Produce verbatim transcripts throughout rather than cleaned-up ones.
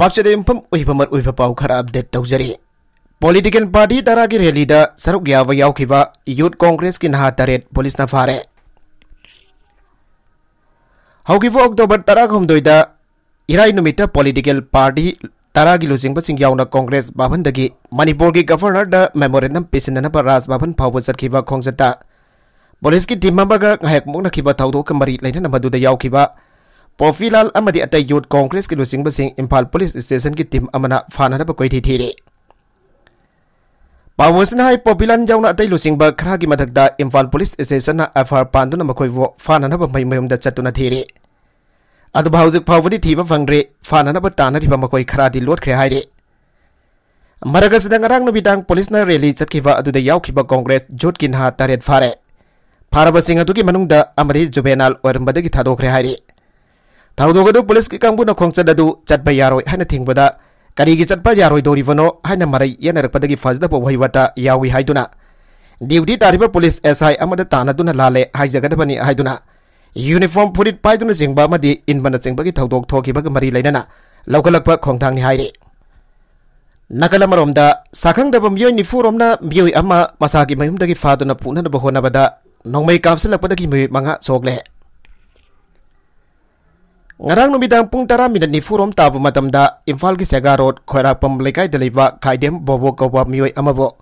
ꯄꯥꯛꯆꯗ ꯌꯨꯝꯐꯝ ꯑꯣꯏꯕ ꯃꯔꯨꯑꯣꯏꯕ ꯄꯥꯎ ꯈꯔ ꯑꯞꯗꯦꯠ ꯇꯧꯖꯔꯤ꯫ ꯄꯣꯂꯤꯇꯤꯀꯦꯜ ꯄꯥꯔꯇꯤ ꯇꯔꯥꯒꯤ ꯔꯦꯂꯤꯗ ꯁꯔꯨꯛ ꯌꯥꯕ ꯌꯥꯎꯈꯤꯕ ꯌꯨꯠ ꯀꯣꯡꯒ꯭ꯔꯦꯁꯀꯤ ꯅꯍꯥ ꯇꯔꯦꯠ ꯄꯨꯂꯤꯁꯅ ꯐꯥꯔꯦ꯫ ꯍꯧꯈꯤꯕ ꯑꯣꯛꯇꯣꯕꯔ ꯇꯔꯥꯍꯨꯝꯗꯣꯏꯗ ꯏꯔꯥꯏ ꯅꯨꯃꯤꯠꯇ ꯄꯣꯂꯤꯇꯤꯀꯦꯜ ꯄꯥꯔꯇꯤ ꯇꯔꯥꯒꯤ ꯂꯨꯆꯤꯡꯕꯁꯤꯡ ꯌꯥꯎꯅ ꯀꯣꯡꯒ꯭ꯔꯦꯁ ꯚꯕꯟꯗꯒꯤ ꯃꯅꯤꯄꯨꯔꯒꯤ ꯒꯚꯔꯅꯔꯗ ꯃꯦꯃꯣꯔꯦꯟꯗꯝ ꯄꯤꯁꯤꯟꯅꯅꯕ ꯔꯥꯖ ꯚꯕꯟ ꯐꯥꯎꯕ ꯆꯠꯈꯤꯕ ꯈꯣꯡꯆꯠꯇ ꯄꯨꯂꯤꯁꯀꯤ ꯇꯤꯝ ꯑꯃꯒ ꯉꯥꯏꯍꯥꯛ ꯃꯨꯛꯅꯈꯤꯕ ꯊꯧꯗꯣꯛꯀ ꯃꯔꯤ ꯂꯩꯅꯅ ꯃꯗꯨꯗ ꯌꯥꯎꯈꯤꯕ ꯄꯣꯄꯤꯂꯥꯜ ꯑꯃꯗꯤ ꯑꯇꯩ ꯌꯨꯠ ꯀꯣꯡꯒ꯭ꯔꯦꯁꯀꯤ ꯂꯨꯆꯤꯡꯕꯁꯤꯡ ꯏꯝꯐꯥꯜ ꯄꯨꯂꯤꯁ ꯁ꯭ꯇꯦꯁꯟꯒꯤ ꯇꯤꯝ ꯑꯃꯅ ꯐꯥꯅꯅꯕ ꯀꯣꯏꯊꯤ ꯊꯤꯔꯤ꯫ ꯄꯥꯎ ꯑꯁꯤꯅ ꯍꯥꯏ, ꯄꯣꯄꯤꯂꯥꯜ ꯌꯥꯎꯅ ꯑꯇꯩ ꯂꯨꯆꯤꯡꯕ ꯈꯔꯒꯤ ꯃꯊꯛꯇ ꯏꯝꯐꯥꯜ ꯄꯨꯂꯤꯁ ꯁ꯭ꯇꯦꯁꯟꯅ ꯑꯦꯐ ꯑꯥꯏ ꯑꯥꯔ ꯄꯥꯟꯗꯨꯅ ꯃꯈꯣꯏꯕꯨ ꯐꯥꯅꯅꯕ ꯃꯌꯨꯝ ꯃꯌꯨꯝꯗ ꯆꯠꯇꯨꯅ ꯊꯤꯔꯤ꯫ ꯑꯗꯨꯕꯨ ꯍꯧꯖꯤꯛ ꯐꯥꯎꯕꯗꯤ ꯊꯤꯕ ꯐꯪꯗ꯭ꯔꯤ꯫ ꯐꯥꯅꯅꯕ ꯇꯥꯟꯅꯔꯤꯕ ꯃꯈꯣꯏ ꯈꯔꯗꯤ ꯂꯣꯠꯈ꯭ꯔꯦ ꯍꯥꯏꯔꯤ꯫ ꯃꯔꯛ ꯑꯁꯤꯗ ꯉꯔꯥꯡ ꯅꯨꯃꯤꯗꯥꯡ ꯄꯨꯂꯤꯁꯅ ꯔꯦꯂꯤ ꯆꯠꯈꯤꯕ ꯑꯗꯨꯗ ꯌꯥꯎꯈꯤꯕ ꯀꯣꯡꯒ꯭ꯔꯦꯁ ꯖꯨꯠꯀꯤ ꯅꯍꯥ ꯇꯔꯦꯠ ꯐꯥꯔꯦ꯫ ꯐꯥꯔꯕꯁꯤꯡ ꯑꯗꯨꯒꯤ ꯃꯅꯨꯡꯗ ꯑꯃꯗꯤ ꯖꯨꯕꯦꯅꯥꯜ ꯑꯣꯏꯔꯝꯕꯗꯒꯤ ꯊꯥꯗꯣꯛꯈ꯭ꯔꯦ ꯍꯥꯏꯔꯤ꯫ ꯊꯧꯗꯣꯛ ꯑꯗꯨ ꯄꯨꯂꯤꯁꯀꯤ ꯀꯥꯡꯕꯨꯅ ꯈꯣꯡꯆꯠ ꯑꯗꯨ ꯆꯠꯄ ꯌꯥꯔꯣꯏ ꯍꯥꯏꯅ ꯊꯤꯡꯕꯗ ꯀꯔꯤꯒꯤ ꯆꯠꯄ ꯌꯥꯔꯣꯏꯗꯧꯔꯤꯕꯅꯣ ꯍꯥꯏꯅ ꯃꯔꯩ ꯌꯦꯠꯅꯔꯛꯄꯗꯒꯤ ꯐꯖꯗꯕ ꯋꯥꯍꯩ ꯋꯥꯇꯥ ꯌꯥꯎꯏ ꯍꯥꯏꯗꯨꯅ ꯗ꯭ꯌꯨꯇꯤ ꯇꯥꯔꯤꯕ ꯄꯨꯂꯤꯁ ꯑꯦꯁ ꯑꯥꯏ ꯑꯃꯗ ꯇꯥꯟꯅꯗꯨꯅ ꯂꯥꯜꯂꯦ ꯍꯥꯏꯖꯒꯗꯕꯅꯤ ꯍꯥꯏꯗꯨꯅ ꯌꯨꯅꯤꯐꯣꯔꯝ ꯐꯨꯔꯤꯠ ꯄꯥꯏꯗꯨꯅꯆꯤꯡꯕ ꯑꯃꯗꯤ ꯏꯟꯕꯅꯆꯤꯡꯕꯒꯤ ꯊꯧꯗꯣꯛ ꯊꯣꯛꯈꯤꯕꯒ ꯃꯔꯤ ꯂꯩꯅꯅ ꯂꯧꯈꯠꯂꯛꯄ ꯈꯣꯡꯊꯥꯡꯅꯤ ꯍꯥꯏꯔꯤ꯫ ꯅꯥꯀꯜ ꯑꯃꯔꯣꯝꯗ, ꯁꯥꯈꯪꯗꯕ ꯃꯤꯑꯣꯏ ꯅꯤꯐꯨꯔꯣꯝꯅ ꯃꯤꯑꯣꯏ ꯑꯃ ꯃꯁꯥꯒꯤ ꯃꯌꯨꯝꯗꯒꯤ ꯐꯥꯗꯨꯅ ꯄꯨꯅꯅꯕ ꯍꯣꯠꯅꯕꯗ ꯅꯣꯡꯃꯩ ꯀꯥꯞꯁꯤꯜꯂꯛꯄꯗꯒꯤ ꯃꯤꯑꯣꯏ ꯃꯉꯥ ꯁꯣꯛꯂꯦ꯫ ꯉꯔꯥꯡ ꯅꯨꯃꯤꯗꯥꯡ ꯄꯨꯡ ꯇꯔꯥ ꯃꯤꯅꯠ ꯅꯤꯐꯨꯔꯣꯝ ꯇꯥꯕ ꯃꯇꯝꯗ ꯏꯝꯐꯥꯜꯒꯤ ꯁꯦꯒꯥ ꯔꯣꯗ ꯈꯣꯏꯔꯥꯛꯄꯝ ꯂꯩꯀꯥꯏꯗ ꯂꯩꯕ ꯈꯥꯏꯗꯦꯝ ꯕꯣꯕꯣ ꯀꯧꯕ ꯃꯤꯑꯣꯏ ꯑꯃꯕꯨ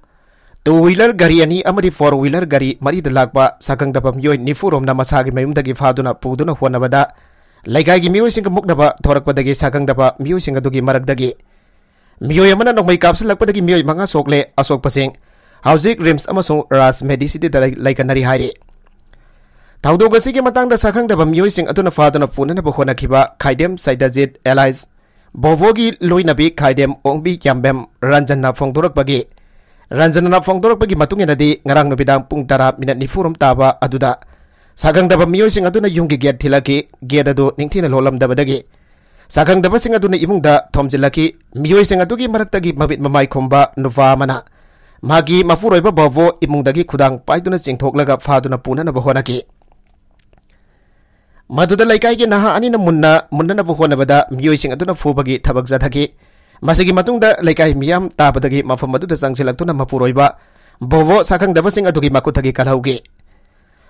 ꯇꯨ ꯋꯤꯂꯔ ꯒꯥꯔꯤ ꯑꯅꯤ ꯑꯃꯗꯤ ꯐꯣꯔ ꯋꯤꯂꯔ ꯒꯥꯔꯤ ꯃꯔꯤꯗ ꯂꯥꯛꯄ ꯁꯥꯈꯪꯗꯕ ꯃꯤꯑꯣꯏ ꯅꯤꯐꯨꯔꯣꯝꯅ ꯃꯁꯥꯒꯤ ꯃꯌꯨꯝꯗꯒꯤ ꯐꯥꯗꯨꯅ ꯄꯨꯗꯨꯅ ꯍꯣꯠꯅꯕꯗ ꯂꯩꯀꯥꯏꯒꯤ ꯃꯤꯑꯣꯏꯁꯤꯡꯒ ꯃꯨꯛꯅꯕ ꯊꯣꯔꯛꯄꯗꯒꯤ ꯁꯥꯈꯪꯗꯕ ꯃꯤꯑꯣꯏꯁꯤꯡ ꯑꯗꯨꯒꯤ ꯃꯔꯛꯇꯒꯤ ꯃꯤꯑꯣꯏ ꯑꯃꯅ ꯅꯣꯡꯃꯩ ꯀꯥꯞꯁꯤꯜꯂꯛꯄꯗꯒꯤ ꯃꯤꯑꯣꯏ ꯃꯉꯥ ꯁꯣꯛꯂꯦ꯫ ꯑꯁꯣꯛꯄꯁꯤꯡ ꯍꯧꯖꯤꯛ ꯔꯤꯝꯁ ꯑꯃꯁꯨꯡ ꯔꯥꯖ ꯃꯦꯗꯤꯁꯤꯇꯤꯗ ꯂꯩ-, ꯂꯩꯀꯠꯅꯔꯤ ꯍꯥꯏꯔꯤ꯫ ꯊꯧꯗꯣꯛ ꯑꯁꯤꯒꯤ ꯃꯇꯥꯡꯗ ꯁꯛꯈꯪꯗꯕ ꯃꯤꯑꯣꯏꯁꯤꯡ ꯑꯗꯨꯅ ꯐꯥꯗꯨꯅ ꯄꯨꯅꯅꯕ ꯍꯣꯠꯅꯈꯤꯕ ꯈꯥꯏꯗꯦꯝ ꯁꯩꯗꯖꯤꯠ ꯑꯦꯂꯥꯏꯁ ꯕꯣꯕꯣꯒꯤ ꯂꯣꯏꯅꯕꯤ ꯈꯥꯏꯗꯦꯝ ꯑꯣꯡꯕꯤ ꯌꯥꯝꯕꯦꯝ ꯔꯟꯖꯟꯅ ꯐꯣꯡꯗꯣꯔꯛꯄꯒꯤ, ꯔꯟꯖꯟꯅ ꯐꯣꯡꯗꯣꯔꯛꯄꯒꯤ ꯃꯇꯨꯡ ꯏꯟꯅꯗꯤ ꯉꯔꯥꯡ ꯅꯨꯃꯤꯗꯥꯡ ꯄꯨꯡ ꯇꯔꯥ ꯃꯤꯅꯠ ꯅꯤꯐꯨꯔꯣꯝ ꯇꯥꯕ ꯑꯗꯨꯗ ꯁꯛꯈꯪꯗꯕ ꯃꯤꯑꯣꯏꯁꯤꯡ ꯑꯗꯨꯅ ꯌꯨꯝꯒꯤ ꯒꯦꯠ ꯊꯤꯜꯂꯛꯈꯤ꯫ ꯒꯦꯠ ꯑꯗꯨ ꯅꯤꯡꯊꯤꯅ ꯂꯣꯜꯂꯝꯗꯕꯗꯒꯤ ꯁꯛꯈꯪꯗꯕꯁꯤꯡ ꯑꯗꯨꯅ ꯏꯃꯨꯡꯗ ꯊꯣꯝꯖꯤꯜꯂꯛꯈꯤ꯫ ꯃꯤꯑꯣꯏꯁꯤꯡ ꯑꯗꯨꯒꯤ ꯃꯔꯛꯇꯒꯤ ꯃꯃꯤꯠ ꯃꯃꯥꯏ ꯈꯨꯝꯕ ꯅꯨꯄꯥ ꯑꯃꯅ ꯃꯍꯥꯛꯀꯤ ꯃꯄꯨꯔꯣꯏꯕ ꯕꯣꯕꯣ ꯏꯃꯨꯡꯗꯒꯤ ꯈꯨꯗꯥꯡ ꯄꯥꯏꯗꯨꯅ ꯆꯤꯡꯊꯣꯛꯂꯒ ꯐꯥꯗꯨꯅ ꯄꯨꯅꯅꯕ ꯍꯣꯠꯅꯈꯤ꯫ ꯃꯗꯨꯗ ꯂꯩꯀꯥꯏꯒꯤ ꯅꯍꯥ ꯑꯅꯤꯅ ꯃꯨꯟꯅ ꯃꯨꯟꯅꯅꯕ ꯍꯣꯠꯅꯕꯗ ꯃꯤꯑꯣꯏꯁꯤꯡ ꯑꯗꯨꯅ ꯐꯨꯕꯒꯤ ꯊꯕꯛ ꯆꯠꯊꯈꯤ꯫ ꯃꯁꯤꯒꯤ ꯃꯇꯨꯡꯗ ꯂꯩꯀꯥꯏ ꯃꯤꯌꯥꯝ ꯇꯥꯕꯗꯒꯤ ꯃꯐꯝ ꯑꯗꯨꯗ ꯆꯪꯁꯤꯜꯂꯛꯇꯨꯅ ꯃꯄꯨꯔꯣꯏꯕ ꯕꯣꯕꯣ ꯁꯛꯈꯪꯗꯕꯁꯤꯡ ꯑꯗꯨꯒꯤ ꯃꯈꯨꯠꯇꯒꯤ ꯀꯜꯍꯧꯈꯤ꯫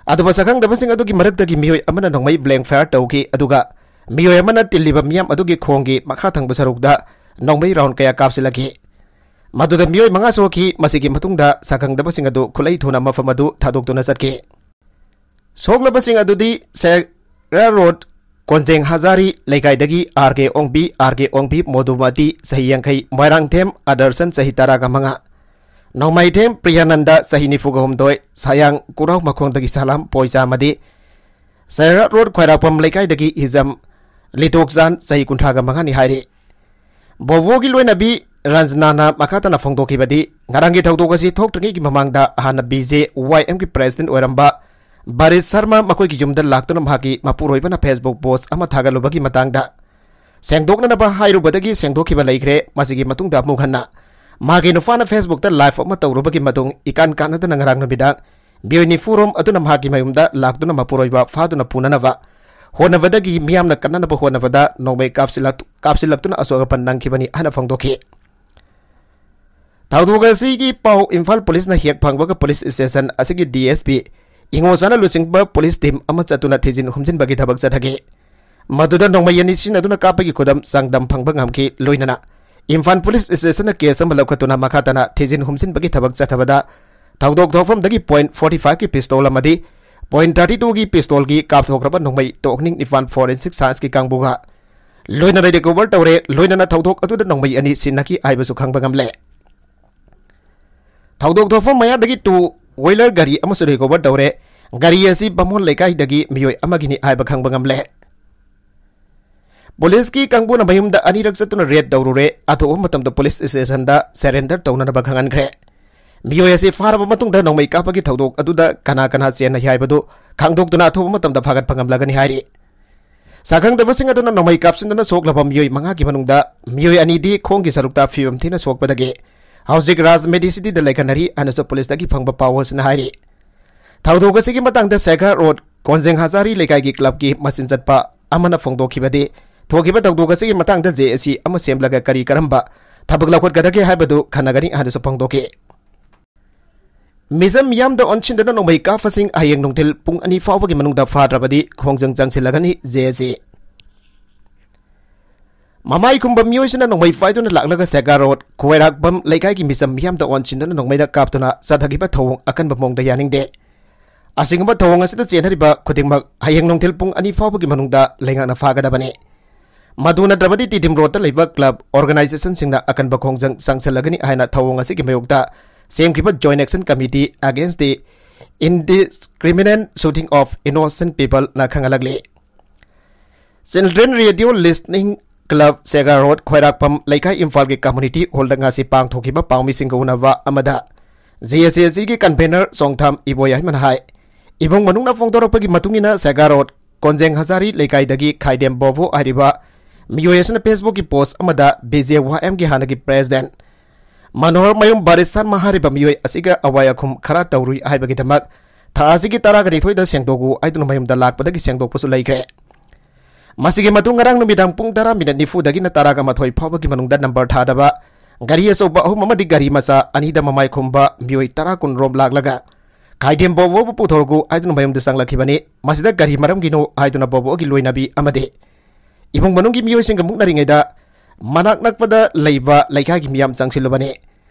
ꯑꯗꯨꯕꯨ ꯁꯛꯈꯪꯗꯕꯁꯤꯡ ꯑꯗꯨꯒꯤ ꯃꯔꯛꯇꯒꯤ ꯃꯤꯑꯣꯏ ꯑꯃꯅ ꯅꯣꯡꯃꯩ blank fire ꯇꯧꯈꯤ, ꯑꯗꯨꯒ ꯃꯤꯑꯣꯏ ꯑꯃꯅ ꯇꯤꯜꯂꯤꯕ ꯃꯤꯌꯥꯝ ꯑꯗꯨꯒꯤ ꯈꯣꯡꯒꯤ ꯃꯈꯥ ꯊꯪꯕ ꯁꯔꯨꯛꯇ ꯅꯣꯡꯃꯩ round ꯀꯌꯥ ꯀꯥꯞꯁꯤꯜꯂꯛꯈꯤ꯫ ꯃꯗꯨꯗ ꯃꯤꯑꯣꯏ ꯃꯉꯥ ꯁꯣꯛꯈꯤ꯫ ꯃꯁꯤꯒꯤ ꯃꯇꯨꯡꯗ ꯁꯛꯈꯪꯗꯕꯁꯤꯡ ꯑꯗꯨ ꯈꯨꯠꯂꯩ ꯊꯨꯅ ꯃꯐꯝ ꯑꯗꯨ ꯊꯥꯗꯣꯛꯇꯨꯅ ꯆꯠꯈꯤ꯫ ꯁꯣꯛꯂꯕꯁꯤꯡ ꯑꯗꯨꯗꯤ ꯁꯦꯒ꯭ꯔꯥ ꯔꯣꯗ ꯀꯣꯟꯖꯦꯡ ꯍꯖꯥꯔꯤ ꯂꯩꯀꯥꯏꯗꯒꯤ ꯑꯥꯔ ꯀꯦ ꯑꯣꯡꯕꯤ, ꯑꯥꯔ ꯀꯦ ꯑꯣꯡꯕꯤ ꯃꯣꯗꯨꯃꯇꯤ, ꯆꯍꯤ ꯌꯥꯡꯈꯩ, ꯃꯣꯏꯔꯥꯡꯊꯦꯝ ꯑꯗꯔꯁꯟ, ꯆꯍꯤ ꯇꯔꯥꯒ ꯃꯉꯥ, ꯅꯣꯡꯃꯩꯊꯦꯝ ꯄ꯭ꯔꯤꯌꯥꯅꯟꯗ, ꯆꯍꯤ ꯅꯤꯐꯨꯒ ꯍꯨꯝꯗꯣꯏ, ꯁꯥꯌꯥꯡ ꯀꯨꯔꯥꯎ ꯃꯈꯣꯡꯗꯒꯤ ꯁꯂꯥꯝ ꯄꯣꯏꯆꯥ ꯑꯃꯗꯤ ꯁꯦꯒ꯭ꯔꯥ ꯔꯣꯗ ꯈ꯭ꯋꯥꯏꯔꯥꯛꯄꯝ ꯂꯩꯀꯥꯏꯗꯒꯤ ꯍꯤꯖꯝ ꯂꯤꯇꯣꯛꯆꯥꯟ, ꯆꯍꯤ ꯀꯨꯟꯊ꯭ꯔꯥꯒ ꯃꯉꯥꯅꯤ ꯍꯥꯏꯔꯤ꯫ ꯕꯣꯕꯣꯒꯤ ꯂꯣꯏꯅꯕꯤ ꯔꯟꯖꯅꯥꯅ ꯃꯈꯥ ꯇꯥꯅ ꯐꯣꯡꯗꯣꯛꯈꯤꯕꯗꯤ, ꯉꯔꯥꯡꯒꯤ ꯊꯧꯗꯣꯛ ꯑꯁꯤ ꯊꯣꯛꯇ꯭ꯔꯤꯉꯩꯒꯤ ꯃꯃꯥꯡꯗ ꯍꯥꯟꯅ ꯕꯤ ꯖꯦ ꯋꯥꯏ ꯑꯦꯝꯒꯤ president ꯑꯣꯏꯔꯝꯕ ꯕꯥꯔꯤꯁ ꯁꯔꯃ ꯃꯈꯣꯏꯒꯤ ꯌꯨꯝꯗ ꯂꯥꯛꯇꯨꯅ ꯃꯍꯥꯛꯀꯤ ꯃꯄꯨꯔꯣꯏꯕꯅ Facebook post ꯑꯃ ꯊꯥꯒꯠꯂꯨꯕꯒꯤ ꯃꯇꯥꯡꯗ ꯁꯦꯡꯗꯣꯛꯅꯅꯕ ꯍꯥꯏꯔꯨꯕꯗꯒꯤ ꯁꯦꯡꯗꯣꯛꯈꯤꯕ ꯂꯩꯈ꯭ꯔꯦ꯫ ꯃꯁꯤꯒꯤ ꯃꯇꯨꯡꯗ ꯑꯃꯨꯛ ꯍꯟꯅ ꯃꯍꯥꯛꯀꯤ ꯅꯨꯄꯥꯅ Facebookꯇ live ꯑꯃ ꯇꯧꯔꯨꯕꯒꯤ ꯃꯇꯨꯡ ꯏꯀꯥꯟ ꯀꯥꯟꯅꯗꯅ ꯉꯔꯥꯡ ꯅꯨꯃꯤꯗꯥꯡ ꯃꯤꯑꯣꯏ ꯅꯤꯐꯨ ꯔꯣꯝ ꯑꯗꯨꯅ ꯃꯍꯥꯛꯀꯤ ꯃꯌꯨꯝꯗ ꯂꯥꯛꯇꯨꯅ ꯃꯄꯨꯔꯣꯏꯕ ꯐꯥꯗꯨꯅ ꯄꯨꯅꯅꯕ ꯍꯣꯠꯅꯕꯗꯒꯤ ꯃꯤꯌꯥꯝꯅ ꯀꯟꯅꯅꯕ ꯍꯣꯠꯅꯕꯗ ꯅꯣꯡꯃꯩ ꯀꯥꯞꯁꯤꯜꯂꯛ-, ꯀꯥꯞꯁꯤꯜꯂꯛꯇꯨꯅ ꯑꯁꯣꯛ ꯑꯄꯟ ꯅꯪꯈꯤꯕꯅꯤ ꯍꯥꯏꯅ ꯐꯣꯡꯗꯣꯛꯈꯤ꯫ ꯊꯧꯗꯣꯛ ꯑꯁꯤꯒꯤ ꯄꯥꯎ ꯏꯝꯐꯥꯜ ꯄꯨꯂꯤꯁꯅ ꯍꯦꯛ ꯐꯪꯕꯒ ꯄꯨꯂꯤꯁ station ꯑꯁꯤꯒꯤ D S P ꯏꯉꯣꯆꯥꯅ ꯂꯨꯆꯤꯡꯕ ꯄꯨꯂꯤꯁ team ꯑꯃ ꯆꯠꯇꯨꯅ ꯊꯤꯖꯤꯟ ꯍꯨꯝꯖꯤꯟꯕꯒꯤ ꯊꯕꯛ ꯆꯠꯊꯈꯤ꯫ ꯃꯗꯨꯗ ꯅꯣꯡꯃꯩ ꯑꯅꯤ ꯁꯤꯖꯤꯟꯅꯗꯨꯅ ꯀꯥꯞꯄꯒꯤ ꯈꯨꯗꯝ ꯆꯥꯡꯗꯝ ꯐꯪꯕ ꯉꯝꯈꯤ꯫ ꯂꯣꯏꯅꯅ ꯏꯝꯐꯥꯜ ꯄꯨꯂꯤꯁ stationꯅ case ꯑꯃ ꯂꯧꯈꯠꯇꯨꯅ ꯃꯈꯥ ꯇꯥꯅ ꯊꯤꯖꯤꯟ ꯍꯨꯝꯖꯤꯟꯕꯒꯤ ꯊꯕꯛ ꯆꯠꯊꯕꯗ ꯊꯧꯗꯣꯛ ꯊꯣꯛꯐꯝꯗꯒꯤ point forty fiveꯀꯤ pistol ꯑꯃꯗꯤ point thirty twoꯒꯤ pistolꯒꯤ ꯀꯥꯞꯊꯣꯛꯈ꯭ꯔꯕ ꯅꯣꯡꯃꯩ ꯇꯣꯛ ꯅꯤꯄꯥꯟ forensic scienceꯀꯤ ꯀꯥꯡꯕꯨꯒ ꯂꯣꯏꯅꯅ recover ꯇꯧꯔꯦ꯫ ꯂꯣꯏꯅꯅ ꯊꯧꯗꯣꯛ ꯑꯗꯨꯗ ꯅꯣꯡꯃꯩ ꯑꯅꯤ ꯁꯤꯖꯤꯟꯅꯈꯤ ꯍꯥꯏꯕꯁꯨ ꯈꯪꯕ ꯉꯝꯂꯦ꯫ ꯊꯧꯗꯣꯛ ꯊꯣꯛꯐꯝ ꯃꯌꯥꯗꯒꯤ two wheeler ꯒꯥꯔꯤ ꯑꯃꯁꯨ recover ꯇꯧꯔꯦ꯫ ꯒꯥꯔꯤ ꯑꯁꯤ ꯕꯥꯃꯣꯟ ꯂꯩꯀꯥꯏꯗꯒꯤ ꯃꯤꯑꯣꯏ ꯑꯃꯒꯤꯅꯤ ꯍꯥꯏꯕ ꯈꯪꯕ ꯉꯝꯂꯦ꯫ ꯄꯨꯂꯤꯁꯀꯤ ꯀꯥꯡꯕꯨꯅ ꯃꯌꯨꯝꯗ ꯑꯅꯤꯔꯛ ꯆꯠꯇꯨꯅ raid ꯇꯧꯔꯨꯔꯦ꯫ ꯑꯊꯨꯕ ꯃꯇꯝꯗ ꯄꯨꯂꯤꯁ stationꯗ surrender ꯇꯧꯅꯅꯕ ꯈꯪꯍꯟꯈ꯭ꯔꯦ꯫ ꯃꯤꯑꯣꯏ ꯑꯁꯤ ꯐꯥꯔꯕ ꯃꯇꯨꯡꯗ ꯅꯣꯡꯃꯩ ꯀꯥꯞꯄꯒꯤ ꯊꯧꯗꯣꯛ ꯑꯗꯨꯗ ꯀꯅꯥ ꯀꯅꯥ ꯆꯦꯟꯅꯩ ꯍꯥꯏꯕꯗꯨ ꯈꯪꯗꯣꯛꯇꯨꯅ ꯑꯊꯨꯕ ꯃꯇꯝꯗ ꯐꯥꯒꯠꯄ ꯉꯝꯂꯒꯅꯤ ꯍꯥꯏꯔꯤ꯫ ꯁꯛꯈꯪꯗꯕꯁꯤꯡ ꯑꯗꯨꯅ ꯅꯣꯡꯃꯩ ꯀꯥꯞꯁꯤꯟꯗꯨꯅ ꯁꯣꯛꯂꯕ ꯃꯤꯑꯣꯏ ꯃꯉꯥꯒꯤ ꯃꯅꯨꯡꯗ ꯃꯤꯑꯣꯏ ꯑꯅꯤꯗꯤ ꯈꯣꯡꯒꯤ ꯁꯔꯨꯛꯇ ꯐꯤꯕꯝ ꯊꯤꯅ ꯁꯣꯛꯄꯗꯒꯤ ꯍꯧꯖꯤꯛ ꯔꯥꯖ ꯃꯦꯗꯤꯁꯤꯇꯤꯗ ꯂꯩꯈꯠꯅꯔꯤ ꯍꯥꯏꯅꯁꯨ ꯄꯨꯂꯤꯁꯇꯒꯤ ꯐꯪꯕ ꯄꯥꯎ ꯑꯁꯤꯅ ꯍꯥꯏꯔꯤ꯫ ꯊꯧꯗꯣꯛ ꯑꯁꯤꯒꯤ ꯃꯇꯥꯡꯗ ꯁꯦꯒꯥ ꯔꯣꯗ ꯀꯣꯟꯖꯦꯡ ꯍꯖꯥꯔꯤ ꯂꯩꯀꯥꯏꯒꯤ clubꯀꯤ ꯃꯆꯤꯟ ꯆꯠꯄ ꯑꯃꯅ ꯐꯣꯡꯗꯣꯛꯈꯤꯕꯗꯤ, ꯊꯣꯛꯈꯤꯕ ꯊꯧꯗꯣꯛ ꯑꯁꯤꯒꯤ ꯃꯇꯥꯡꯗ J A C ꯑꯃ ꯁꯦꯝꯂꯒ ꯀꯔꯤ ꯀꯔꯝꯕ ꯊꯕꯛ ꯂꯧꯈꯠꯀꯗꯒꯦ ꯍꯥꯏꯕꯗꯨ ꯈꯟꯅꯒꯅꯤ ꯍꯥꯏꯅꯁꯨ ꯐꯣꯡꯗꯣꯛꯈꯤ꯫ ꯃꯤꯆꯝ ꯃꯤꯌꯥꯝꯗ ꯑꯣꯟꯁꯤꯟꯗꯨꯅ ꯅꯣꯡꯃꯩ ꯀꯥꯞꯄꯁꯤꯡ ꯍꯌꯦꯡ ꯅꯨꯡꯊꯤꯜ ꯄꯨꯡ ꯑꯅꯤ ꯐꯥꯎꯕꯒꯤ ꯃꯅꯨꯡꯗ ꯐꯥꯗ꯭ꯔꯕꯗꯤ ꯈꯣꯡꯖꯪ ꯆꯪꯁꯤꯜꯂꯒꯅꯤ J A C꯫ ꯃꯃꯥꯏ ꯀꯨꯝꯕ ꯃꯤꯑꯣꯏꯁꯤꯅ ꯅꯣꯡꯃꯩ ꯄꯥꯏꯗꯨꯅ ꯂꯥꯛꯂꯒ ꯁꯦꯒꯥ ꯔꯣꯗ ꯈ꯭ꯋꯥꯏꯔꯥꯛꯄꯝ ꯂꯩꯀꯥꯏꯒꯤ ꯃꯤꯆꯝ ꯃꯤꯌꯥꯝꯗ ꯑꯣꯟꯁꯤꯟꯗꯨꯅ ꯅꯣꯡꯃꯩꯅ ꯀꯥꯞꯇꯨꯅ ꯆꯠꯊꯈꯤꯕ ꯊꯧꯑꯣꯡ ꯑꯀꯟꯕ ꯃꯑꯣꯡꯗ ꯌꯥꯅꯤꯡꯗꯦ꯫ ꯑꯁꯤꯒꯨꯝꯕ ꯊꯧꯑꯣꯡ ꯑꯁꯤꯗ ꯆꯦꯟꯅꯔꯤꯕ ꯈꯨꯗꯤꯡꯃꯛ ꯍꯌꯦꯡ ꯅꯨꯡꯊꯤꯜ ꯄꯨꯡ ꯑꯅꯤ ꯐꯥꯎꯕꯒꯤ ꯃꯅꯨꯡꯗ ꯂꯩꯉꯥꯛꯅ ꯐꯥꯒꯗꯕꯅꯤ꯫ ꯃꯗꯨ ꯅꯠꯇ꯭ꯔꯕꯗꯤ ꯇꯤꯗꯤꯝ ꯔꯣꯗꯇ ꯂꯩꯕ club organizationꯁꯤꯡꯅ ꯑꯀꯟꯕ ꯈꯣꯡꯖꯪ ꯆꯪꯁꯤꯜꯂꯒꯅꯤ ꯍꯥꯏꯅ ꯊꯧꯑꯣꯡ ꯑꯁꯤꯒꯤ ꯃꯥꯌꯣꯛꯇ ꯁꯦꯝꯈꯤꯕ Joint Action Committee Against the Indiscriminate Shooting of Innocent Peopleꯅ ꯈꯪꯍꯜꯂꯛꯂꯤ꯫ Children Radio Listening Club ꯁꯦꯒꯥ ꯔꯣꯗ ꯈ꯭ꯋꯥꯏꯔꯥꯛꯄꯝ ꯂꯩꯀꯥꯏ ꯏꯝꯐꯥꯜꯒꯤ community hallꯗ ꯉꯁꯤ ꯄꯥꯡꯊꯣꯛꯈꯤꯕ ꯄꯥꯎꯃꯤꯁꯤꯡꯒ ꯎꯅꯕ ꯑꯃꯗ J A C Aꯒꯤ convener ꯆꯣꯡꯊꯥꯝ ꯏꯕꯣꯌꯥꯏꯃꯅ ꯍꯥꯏ, ꯏꯃꯨꯡ ꯃꯅꯨꯡꯅ ꯐꯣꯡꯗꯣꯔꯛꯄꯒꯤ ꯃꯇꯨꯡ ꯏꯟꯅ ꯁꯦꯒꯥ ꯔꯣꯗ ꯀꯣꯟꯖꯦꯡ ꯍꯖꯥꯔꯤ ꯂꯩꯀꯥꯏꯗꯒꯤ ꯈꯥꯏꯗꯦꯝ ꯕꯣꯕꯣ ꯍꯥꯏꯔꯤꯕ ꯃꯤꯑꯣꯏ ꯑꯁꯤꯅ Facebookꯀꯤ post ꯑꯃꯗ B J Y Mꯒꯤ ꯍꯥꯟꯅꯒꯤ president ꯃꯅꯣꯍꯔ ꯃꯌꯨꯝ ꯕꯥꯔꯤꯁ ꯁꯔꯃ ꯍꯥꯏꯔꯤꯕ ꯃꯤꯑꯣꯏ ꯑꯁꯤꯒ ꯑꯋꯥꯏ ꯑꯈꯨꯝ ꯈꯔ ꯇꯧꯔꯨꯏ ꯍꯥꯏꯕꯒꯤꯗꯃꯛ ꯊꯥ ꯑꯁꯤꯒꯤ ꯇꯔꯥꯒ ꯅꯤꯊꯣꯏꯗ ꯁꯦꯡꯗꯣꯛꯎ ꯍꯥꯏꯗꯨꯅ ꯃꯌꯨꯝꯗ ꯂꯥꯛꯄꯗꯒꯤ ꯁꯦꯡꯗꯣꯛꯄꯁꯨ ꯂꯩꯈ꯭ꯔꯦ꯫ ꯃꯁꯤꯒꯤ ꯃꯇꯨꯡ ꯉꯔꯥꯡ ꯅꯨꯃꯤꯗꯥꯡ ꯄꯨꯡ ꯇꯔꯥ ꯃꯤꯅꯠ ꯅꯤꯐꯨꯗꯒꯤꯅ ꯇꯔꯥꯒ ꯃꯥꯊꯣꯏ ꯐꯥꯎꯕꯒꯤ ꯃꯅꯨꯡꯗ number ꯊꯥꯗꯕ ꯒꯥꯔꯤ ꯑꯆꯧꯕ ꯑꯍꯨꯝ ꯑꯃꯗꯤ ꯒꯥꯔꯤ ꯃꯆꯥ ꯑꯅꯤꯗ ꯃꯃꯥꯏ ꯈꯨꯝꯕ ꯃꯤꯑꯣꯏ ꯇꯔꯥ ꯀꯨꯟ ꯔꯣꯝ ꯂꯥꯛꯂꯒ ꯈꯥꯏꯗꯦꯝ ꯕꯣꯕꯣꯕꯨ ꯄꯨꯊꯣꯔꯛꯎ ꯍꯥꯏꯗꯨꯅ ꯃꯌꯨꯝꯗ ꯆꯪꯂꯛꯈꯤꯕꯅꯤ꯫ ꯃꯁꯤꯗ ꯀꯔꯤ ꯃꯔꯝꯒꯤꯅꯣ ꯍꯥꯏꯗꯨꯅ ꯕꯣꯕꯣꯒꯤ ꯂꯣꯏꯅꯕꯤ ꯑꯃꯗꯤ ꯏꯃꯨꯡ ꯃꯅꯨꯡꯒꯤ ꯃꯤꯑꯣꯏꯁꯤꯡꯒ ꯃꯨꯛꯅꯔꯤꯉꯩꯗ ꯃꯅꯥꯛ ꯅꯛꯄꯗ ꯂꯩꯕ ꯂꯩꯀꯥꯏꯒꯤ ꯃꯤꯌꯥꯝ ꯆꯪꯁꯤꯜꯂꯨꯕꯅꯤ꯫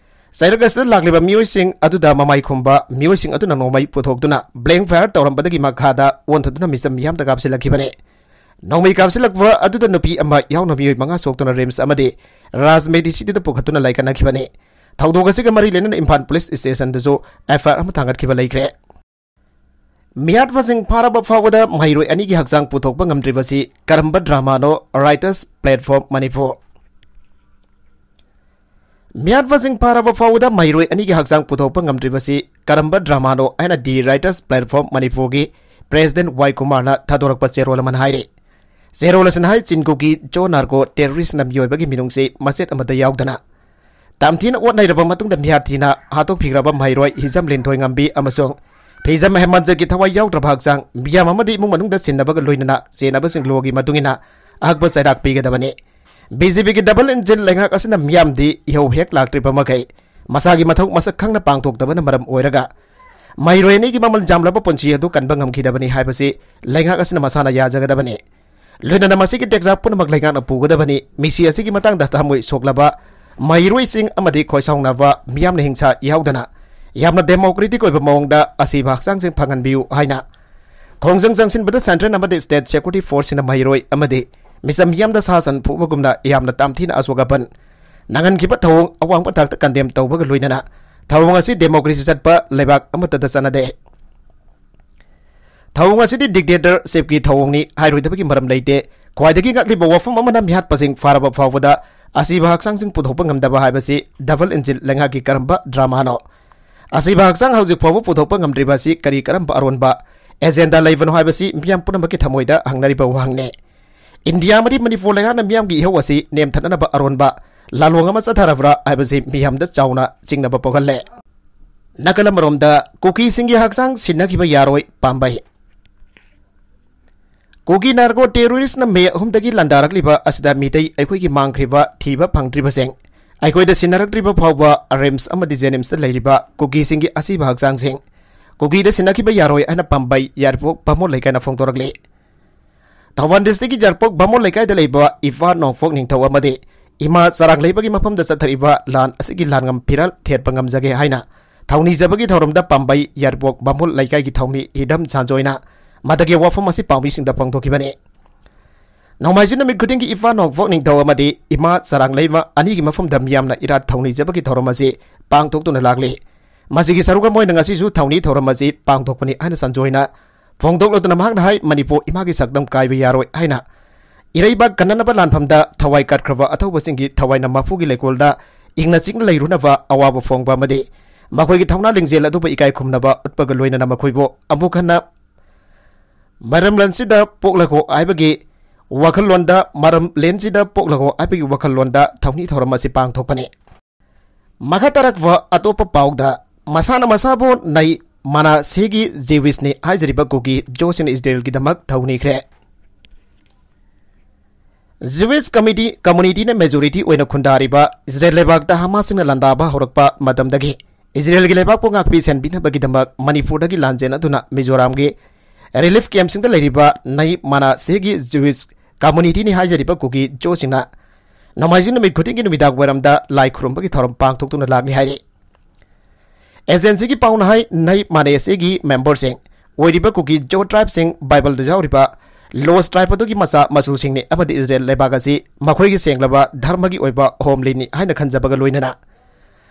ꯆꯩꯔꯛ ꯑꯁꯤꯗ ꯂꯥꯛꯂꯤꯕ ꯃꯤꯑꯣꯏꯁꯤꯡ ꯑꯗꯨꯗ ꯃꯃꯥꯏ ꯈꯨꯝꯕ ꯃꯤꯑꯣꯏꯁꯤꯡ ꯑꯗꯨꯅ ꯅꯣꯡꯃꯩ ꯄꯨꯊꯣꯛꯇꯨꯅ blank fire ꯇꯧꯔꯝꯕꯗꯒꯤ ꯃꯈꯥꯗ ꯑꯣꯟꯊꯗꯨꯅ ꯃꯤꯆꯝ ꯃꯤꯌꯥꯝꯗ ꯀꯥꯞꯁꯤꯜꯂꯛꯈꯤꯕꯅꯤ꯫ ꯅꯣꯡꯃꯩ ꯀꯥꯞꯁꯤꯜꯂꯛꯄ ꯑꯗꯨꯗ ꯅꯨꯄꯤ ꯑꯃ ꯌꯥꯎꯅ ꯃꯤꯑꯣꯏ ꯃꯉꯥ ꯁꯣꯛꯇꯨꯅ RIMS ꯑꯃꯗꯤ ꯔꯥꯖ ꯃꯦꯗꯤꯁꯤꯇꯤꯗ ꯄꯨꯈꯠꯇꯨꯅ ꯂꯥꯏꯀꯠꯅꯈꯤꯕꯅꯤ꯫ ꯊꯧꯗꯣꯛ ꯑꯁꯤꯒ ꯃꯔꯤ ꯂꯩꯅꯅ ꯏꯝꯐꯥꯜ ꯄꯨꯂꯤꯁ ꯁ꯭ꯇꯦꯁꯟꯗꯁꯨ F I R ꯑꯃ ꯊꯥꯡꯒꯠꯈꯤꯕ ꯂꯩꯈ꯭ꯔꯦ꯫ ꯃꯤꯍꯥꯠꯄꯁꯤꯡ ꯐꯥꯔꯕ ꯐꯥꯎꯕꯗ ꯃꯍꯩꯔꯣꯏ ꯑꯅꯤꯒꯤ ꯍꯛꯆꯥꯡ ꯄꯨꯊꯣꯛꯄ ꯉꯝꯗ꯭ꯔꯤꯕꯁꯤ ꯀꯔꯝꯕ dramaꯅꯣ? Writers Platform Manipur. ꯃꯤꯍꯥꯠꯄꯁꯤꯡ ꯐꯥꯔꯕ ꯐꯥꯎꯕꯗ ꯃꯍꯩꯔꯣꯏ ꯑꯅꯤꯒꯤ ꯍꯛꯆꯥꯡ ꯄꯨꯊꯣꯛꯄ ꯉꯝꯗ꯭ꯔꯤꯕꯁꯤ ꯀꯔꯝꯕ dramaꯅꯣ ꯍꯥꯏꯅ The Writers Platform ꯃꯅꯤꯄꯨꯔꯒꯤ president ꯋꯥꯏ ꯀꯨꯃꯥꯔꯅ ꯊꯥꯗꯣꯔꯛꯄ ꯆꯦꯔꯣꯜ ꯑꯃꯅ ꯍꯥꯏꯔꯤ꯫ ꯆꯦꯔꯣꯜ ꯑꯁꯤꯅ ꯍꯥꯏ, ꯆꯤꯟꯒꯨꯒꯤ ꯖꯣ ꯅꯥꯔꯀꯣ terroristꯅ ꯃꯤꯑꯣꯏꯕꯒꯤ ꯃꯤꯅꯨꯡꯁꯤ ꯃꯆꯦꯠ ꯑꯃꯠꯇ ꯌꯥꯎꯗꯅ ꯇꯝꯊꯤꯅ ꯑꯣꯠ ꯅꯩꯔꯕ ꯃꯇꯨꯡꯗ ꯃꯤꯍꯥꯠ ꯊꯤꯅ ꯍꯥꯠꯇꯣꯛꯄꯤꯈ꯭ꯔꯕ ꯃꯍꯩꯔꯣꯏ ꯍꯤꯖꯝ ꯂꯤꯟꯊꯣꯏꯉꯝꯕꯤ ꯑꯃꯁꯨꯡ ꯐꯤꯖꯝ ꯍꯦꯃꯟꯖꯒꯤ ꯊꯋꯥꯏ ꯌꯥꯎꯗ꯭ꯔꯕ ꯍꯛꯆꯥꯡ, ꯃꯤꯌꯥꯝ ꯑꯃꯗꯤ ꯏꯃꯨꯡ ꯃꯅꯨꯡꯗ ꯆꯤꯟꯅꯕꯒ ꯂꯣꯏꯅꯅ ꯆꯦꯟꯅꯕꯁꯤꯡ ꯂꯣꯒꯤ ꯃꯇꯨꯡ ꯏꯟꯅ ꯑꯍꯛꯄ ꯆꯩꯔꯥꯛ ꯄꯤꯒꯗꯕꯅꯤ꯫ ꯕꯤ ꯖꯦ ꯄꯤꯒꯤ ꯗꯕꯜ ꯏꯟꯖꯤꯟ ꯂꯩꯉꯥꯛ ꯑꯁꯤꯅ ꯃꯤꯌꯥꯝꯗꯤ ꯏꯍꯧ ꯍꯦꯛ ꯂꯥꯛꯇ꯭ꯔꯤꯕ ꯃꯈꯩ ꯃꯁꯥꯒꯤ ꯃꯊꯧ ꯃꯁꯛ ꯈꯪꯅ ꯄꯥꯡꯊꯣꯛꯇꯕꯅ ꯃꯔꯝ ꯑꯣꯏꯔꯒ ꯃꯍꯩꯔꯣꯏ ꯑꯅꯤꯒꯤ ꯃꯃꯜ ꯌꯥꯝꯂꯕ ꯄꯨꯟꯁꯤ ꯑꯗꯨ ꯀꯟꯕ ꯉꯝꯈꯤꯗꯕꯅꯤ ꯍꯥꯏꯕꯁꯤ ꯂꯩꯉꯥꯛ ꯑꯁꯤꯅ ꯃꯁꯥꯅ ꯌꯥꯖꯒꯗꯕꯅꯤ꯫ ꯂꯣꯏꯅꯅ ꯃꯁꯤꯒꯤ ꯇꯦꯛꯆꯥꯛ ꯄꯨꯝꯅꯃꯛ ꯂꯩꯉꯥꯛꯅ ꯄꯨꯒꯗꯕꯅꯤ꯫ ꯃꯤꯁꯤ ꯑꯁꯤꯒꯤ ꯃꯇꯥꯡꯗ ꯊꯃꯣꯏ ꯁꯣꯛꯂꯕ ꯃꯍꯩꯔꯣꯏꯁꯤꯡ ꯑꯃꯗꯤ ꯈꯣꯏꯁꯥꯎꯅꯕ ꯃꯤꯌꯥꯝꯅ ꯍꯤꯡꯁꯥ ꯌꯥꯎꯗꯅ ꯌꯥꯝꯅ ꯗꯦꯃꯣꯀ꯭ꯔꯦꯇꯤꯛ ꯑꯣꯏꯕ ꯃꯑꯣꯡꯗ ꯑꯁꯤꯕ ꯍꯛꯆꯥꯡꯁꯤꯡ ꯐꯪꯍꯟꯕꯤꯌꯨ ꯍꯥꯏꯅ ꯈꯣꯡꯖꯪ ꯆꯪꯁꯤꯟꯕꯗ ꯁꯦꯟꯇ꯭ꯔꯦꯜ ꯑꯃꯗꯤ ꯁ꯭ꯇꯦꯠ ꯁꯦꯀ꯭ꯌꯨꯔꯤꯇꯤ ꯐꯣꯔꯁꯁꯤꯡꯅ ꯃꯍꯩꯔꯣꯏ ꯑꯃꯗꯤ ꯃꯤꯆꯝ ꯃꯤꯌꯥꯝꯗ ꯁꯥ ꯁꯟ ꯐꯨꯕꯒꯨꯝꯅ ꯌꯥꯝꯅ ꯇꯝꯊꯤꯅ ꯑꯁꯣꯛ ꯑꯄꯟ ꯅꯪꯍꯟꯈꯤꯕ ꯊꯧꯑꯣꯡ ꯑꯋꯥꯡꯕ ꯊꯥꯛꯇ ꯀꯟꯗꯦꯝ ꯇꯧꯕꯒ ꯂꯣꯏꯅꯅ ꯊꯧꯑꯣꯡ ꯑꯁꯤ ꯗꯦꯃꯣꯀ꯭ꯔꯦꯁꯤ ꯆꯠꯄ ꯂꯩꯕꯥꯛ ꯑꯃꯠꯇꯗ ꯆꯠꯅꯗꯦ꯫ ꯊꯧꯑꯣꯡ ꯑꯁꯤꯗꯤ ꯗꯤꯛꯇꯦꯇꯔꯁꯤꯞꯀꯤ ꯊꯧꯑꯣꯡꯅꯤ ꯍꯥꯏꯔꯣꯏꯗꯕꯒꯤ ꯃꯔꯝ ꯂꯩꯇꯦ꯫ ꯈ꯭ꯋꯥꯏꯗꯒꯤ ꯉꯛꯂꯤꯕ ꯋꯥꯐꯝ ꯑꯃꯅ ꯃꯤꯍꯥꯠꯄꯁꯤꯡ ꯐꯥꯔꯕ ꯐꯥꯎꯕꯗ ꯑꯁꯤꯕ ꯍꯛꯆꯥꯡꯁꯤꯡ ꯄꯨꯊꯣꯛꯄ ꯉꯝꯗꯕ ꯍꯥꯏꯕꯁꯤ ꯗꯕꯜ ꯏꯟꯖꯤꯟ ꯂꯩꯉꯥꯛꯀꯤ ꯀꯔꯝꯕ ꯗ꯭ꯔꯃꯥꯅꯣ? ꯑꯁꯤꯕ ꯍꯛꯆꯥꯡ ꯍꯧꯖꯤꯛ ꯐꯥꯎꯕ ꯄꯨꯊꯣꯛꯄ ꯉꯝꯗ꯭ꯔꯤꯕ ꯑꯁꯤ ꯀꯔꯤ ꯀꯔꯝꯕ ꯑꯔꯣꯟꯕ ꯑꯦꯖꯦꯟꯗꯥ ꯂꯩꯕꯅꯣ ꯍꯥꯏꯕꯁꯤ ꯃꯤꯌꯥꯝ ꯄꯨꯝꯅꯃꯛꯀꯤ ꯊꯃꯣꯏꯗ ꯍꯪꯅꯔꯤꯕ ꯋꯥꯍꯪꯅꯤ꯫ ꯏꯟꯗꯤꯌꯥ ꯑꯃꯗꯤ ꯃꯅꯤꯄꯨꯔ ꯂꯩꯉꯥꯛꯅ ꯃꯤꯌꯥꯝꯒꯤ ꯏꯍꯧ ꯑꯁꯤ ꯅꯦꯝꯊꯅꯅꯕ ꯑꯔꯣꯟꯕ ꯂꯥꯂꯣꯡ ꯑꯃ ꯆꯠꯊꯔꯕ꯭ꯔꯥ ꯍꯥꯏꯕꯁꯤ ꯃꯤꯌꯥꯝꯗ ꯆꯥꯎꯅ ꯆꯤꯡꯅꯕ ꯄꯣꯛꯍꯜꯂꯦ꯫ ꯅꯥꯀꯜ ꯑꯃꯔꯣꯝꯗ ꯀꯨꯀꯤꯁꯤꯡꯒꯤ ꯍꯛꯆꯥꯡ ꯁꯤꯟꯅꯈꯤꯕ ꯌꯥꯔꯣꯏ ꯄꯥꯝꯕꯩ꯫ ꯀꯨꯀꯤ ꯅꯥꯔꯀꯣ ꯇꯦꯔꯣꯔꯤꯁꯅ ꯃꯦ ꯑꯍꯨꯝꯗꯒꯤ ꯂꯥꯟꯗꯥꯔꯛꯂꯤꯕ ꯑꯁꯤꯗ ꯃꯤꯇꯩ ꯑꯩꯈꯣꯏꯒꯤ ꯃꯥꯡꯈ꯭ꯔꯤꯕ ꯊꯤꯕ ꯐꯪꯗ꯭ꯔꯤꯕꯁꯤꯡ, ꯑꯩꯈꯣꯏꯗ ꯁꯤꯟꯅꯔꯛꯇ꯭ꯔꯤꯕ ꯐꯥꯎꯕ ꯔꯤꯝꯁ ꯑꯃꯗꯤ ꯖꯦꯅꯤꯝꯁꯇ ꯂꯩꯔꯤꯕ ꯀꯨꯀꯤꯁꯤꯡꯒꯤ ꯑꯁꯤꯕ ꯍꯛꯆꯥꯡꯁꯤꯡ, ꯀꯨꯀꯤꯗ ꯁꯤꯟꯅꯈꯤꯕ ꯌꯥꯔꯣꯏ ꯍꯥꯏꯅ ꯄꯥꯝꯕꯩ ꯌꯥꯏꯔꯤꯄꯣꯛ ꯕꯥꯃꯣꯟ ꯂꯩꯀꯥꯏꯅ ꯐꯣꯡꯗꯣꯔꯛꯂꯤ꯫ ꯊꯧꯕꯥꯜ ꯗꯤꯁꯇ꯭ꯔꯤꯛꯀꯤ ꯌꯥꯏꯔꯤꯄꯣꯛ ꯕꯥꯃꯣꯟ ꯂꯩꯀꯥꯏꯗ ꯂꯩꯕ ꯏꯄꯥ ꯅꯣꯡꯄꯣꯛ ꯅꯤꯡꯊꯧ ꯑꯃꯗꯤ ꯏꯃꯥ ꯆꯔꯥꯡ ꯂꯩꯕꯒꯤ ꯃꯐꯝꯗ ꯆꯠꯊꯔꯤꯕ ꯂꯥꯟ ꯑꯁꯤꯒꯤ ꯂꯥꯟꯉꯝ ꯐꯤꯔꯥꯜ ꯊꯦꯠꯄ ꯉꯝꯖꯒꯦ ꯍꯥꯏꯅ ꯊꯧꯅꯤꯖꯕꯒꯤ ꯊꯧꯔꯝꯗ ꯄꯥꯝꯕꯩ ꯌꯥꯏꯔꯤꯄꯣꯛ ꯕꯥꯃꯣꯟ ꯂꯩꯀꯥꯏꯒꯤ ꯊꯧꯃꯤ ꯍꯤꯗꯝ ꯁꯥꯟꯖꯣꯏꯅ ꯃꯗꯨꯒꯤ ꯋꯥꯐꯝ ꯑꯁꯤ ꯄꯥꯎꯃꯤꯁꯤꯡꯗ ꯐꯣꯡꯗꯣꯛꯈꯤꯕꯅꯤ꯫ ꯅꯣꯡꯃꯥꯏꯖꯤꯡ ꯅꯨꯃꯤꯠ ꯈꯨꯗꯤꯡꯒꯤ ꯏꯄꯥ ꯅꯣꯡꯄꯣꯛ ꯅꯤꯡꯊꯧ ꯑꯃꯗꯤ ꯏꯃꯥ ꯆꯔꯥꯡ ꯂꯩꯃ ꯑꯅꯤꯒꯤ ꯃꯐꯝꯗ ꯃꯤꯌꯥꯝꯅ ꯏꯔꯥꯠ ꯊꯧꯅꯤꯖꯕꯒꯤ ꯊꯧꯔꯝ ꯑꯁꯤ ꯄꯥꯡꯊꯣꯛꯇꯨꯅ ꯂꯥꯛꯂꯤ꯫ ꯃꯁꯤꯒꯤ ꯁꯔꯨꯛ ꯑꯃ ꯑꯣꯏꯅ ꯉꯁꯤꯁꯨ ꯊꯧꯅꯤ ꯊꯧꯔꯝ ꯑꯁꯤ ꯄꯥꯡꯊꯣꯛꯄꯅꯤ ꯍꯥꯏꯅ ꯁꯟꯖꯣꯏꯅ ꯐꯣꯡꯗꯣꯛꯂꯗꯨꯅ ꯃꯍꯥꯛꯅ ꯍꯥꯏ, ꯃꯅꯤꯄꯨꯔ ꯏꯃꯥꯒꯤ ꯁꯛꯇꯝ ꯀꯥꯏꯕ ꯌꯥꯔꯣꯏ ꯍꯥꯏꯅ ꯏꯔꯩꯕꯥꯛ ꯀꯟꯅꯅꯕ ꯂꯥꯟꯐꯝꯗ ꯊꯋꯥꯏ ꯀꯠꯈ꯭ꯔꯕ ꯑꯊꯧꯕꯁꯤꯡꯒꯤ ꯊꯋꯥꯏꯅ ꯃꯄꯨꯒꯤ ꯂꯩꯀꯣꯜꯗ ꯏꯪꯅ ꯆꯤꯛꯅ ꯂꯩꯔꯨꯅꯕ ꯑꯋꯥꯕ ꯐꯣꯡꯕ ꯑꯃꯗꯤ ꯃꯈꯣꯏꯒꯤ ꯊꯧꯅꯥ ꯂꯤꯡꯖꯦꯜ ꯑꯗꯨꯕꯨ ꯏꯀꯥꯏ ꯈꯨꯝꯅꯕ ꯎꯠꯄꯒ ꯂꯣꯏꯅꯅ ꯃꯈꯣꯏꯕꯨ ꯑꯃꯨꯛ ꯍꯟꯅ ꯃꯔꯝꯂꯟꯁꯤꯗ ꯄꯣꯛꯂꯒꯣ ꯍꯥꯏꯕꯒꯤ ꯋꯥꯈꯜꯂꯣꯟꯗ, ꯃꯔꯝ ꯂꯦꯟꯁꯤꯗ ꯄꯣꯛꯂꯒꯣ ꯍꯥꯏꯕꯒꯤ ꯋꯥꯈꯜꯂꯣꯟꯗ ꯊꯧꯅꯤ ꯊꯧꯔꯝ ꯑꯁꯤ ꯄꯥꯡꯊꯣꯛꯄꯅꯤ꯫ ꯃꯈꯥ ꯇꯥꯔꯛꯄ ꯑꯇꯣꯞꯄ ꯄꯥꯎꯗ, ꯃꯁꯥꯅ ꯃꯁꯥꯕꯨ ꯅꯩ ꯃꯅꯥꯁꯦꯒꯤ ꯖꯤꯋꯤꯁꯅꯤ ꯍꯥꯏꯖꯔꯤꯕ ꯀꯨꯀꯤ ꯖꯣꯁꯤꯡꯅ ꯏꯖꯔꯦꯜꯒꯤꯗꯃꯛ ꯊꯧꯅꯤꯈ꯭ꯔꯦ꯫ ꯖꯤꯋꯤꯁ ꯀꯝꯃꯤꯇꯤ, ꯀꯝꯃꯨꯅꯤꯇꯤꯅ ꯃꯦꯖꯣꯔꯤꯇꯤ ꯑꯣꯏꯅ ꯈꯨꯟꯗꯥꯔꯤꯕ ꯏꯖꯔꯦꯜ ꯂꯩꯕꯥꯛꯇ ꯍꯃꯥꯁꯁꯤꯡꯅ ꯂꯥꯟꯗꯥꯕ ꯍꯧꯔꯛꯄ ꯃꯇꯝꯗꯒꯤ ꯏꯖꯔꯦꯜꯒꯤ ꯂꯩꯕꯥꯛꯄꯨ ꯉꯥꯛꯄꯤ ꯁꯦꯟꯕꯤꯅꯕꯒꯤꯗꯃꯛ ꯃꯅꯤꯄꯨꯔꯗꯒꯤ ꯂꯥꯟꯖꯦꯟꯅꯗꯨꯅ ꯃꯤꯖꯣꯔꯥꯝꯒꯤ ꯔꯤꯂꯤꯐ ꯀꯦꯝꯞꯁꯤꯡꯗ ꯂꯩꯔꯤꯕ ꯅꯩ ꯃꯅꯥꯁꯦꯒꯤ ꯖꯤꯋꯤꯁ ꯀꯝꯃꯨꯅꯤꯇꯤꯅꯤ ꯍꯥꯏꯖꯔꯤꯕ ꯀꯨꯀꯤ ꯖꯣꯁꯤꯡꯅ ꯅꯣꯡꯃꯥꯏꯖꯤꯡ ꯅꯨꯃꯤꯠ ꯈꯨꯗꯤꯡꯒꯤ ꯅꯨꯃꯤꯗꯥꯡ ꯋꯥꯏꯔꯝꯗ ꯂꯥꯏ ꯈꯨꯔꯨꯝꯕꯒꯤ ꯊꯧꯔꯝ ꯄꯥꯡꯊꯣꯛꯇꯨꯅ ꯂꯥꯛꯂꯤ ꯍꯥꯏꯔꯤ꯫ ꯑꯦꯖꯦꯟꯁꯤꯒꯤ ꯄꯥꯎꯅ ꯍꯥꯏ, ꯅꯩ ꯃꯥꯅꯦꯁꯦꯒꯤ ꯃꯦꯝꯕꯔꯁꯤꯡ ꯑꯣꯏꯔꯤꯕ ꯀꯨꯀꯤ ꯖꯣ ꯇ꯭ꯔꯥꯏꯕꯁꯤꯡ ꯕꯥꯏꯕꯜꯗ ꯌꯥꯎꯔꯤꯕ ꯂꯣꯁ ꯇ꯭ꯔꯥꯏꯕ ꯑꯗꯨꯒꯤ ꯃꯆꯥ ꯃꯁꯨꯁꯤꯡꯅꯤ ꯑꯃꯗꯤ ꯏꯖꯔꯦꯜ ꯂꯩꯕꯥꯛ ꯑꯁꯤ ꯃꯈꯣꯏꯒꯤ ꯁꯦꯡꯂꯕ ꯙꯔꯃꯒꯤ ꯑꯣꯏꯕ ꯍꯣꯝꯂꯤꯅꯤ ꯍꯥꯏꯅ ꯈꯟꯖꯕꯒ ꯂꯣꯏꯅꯅ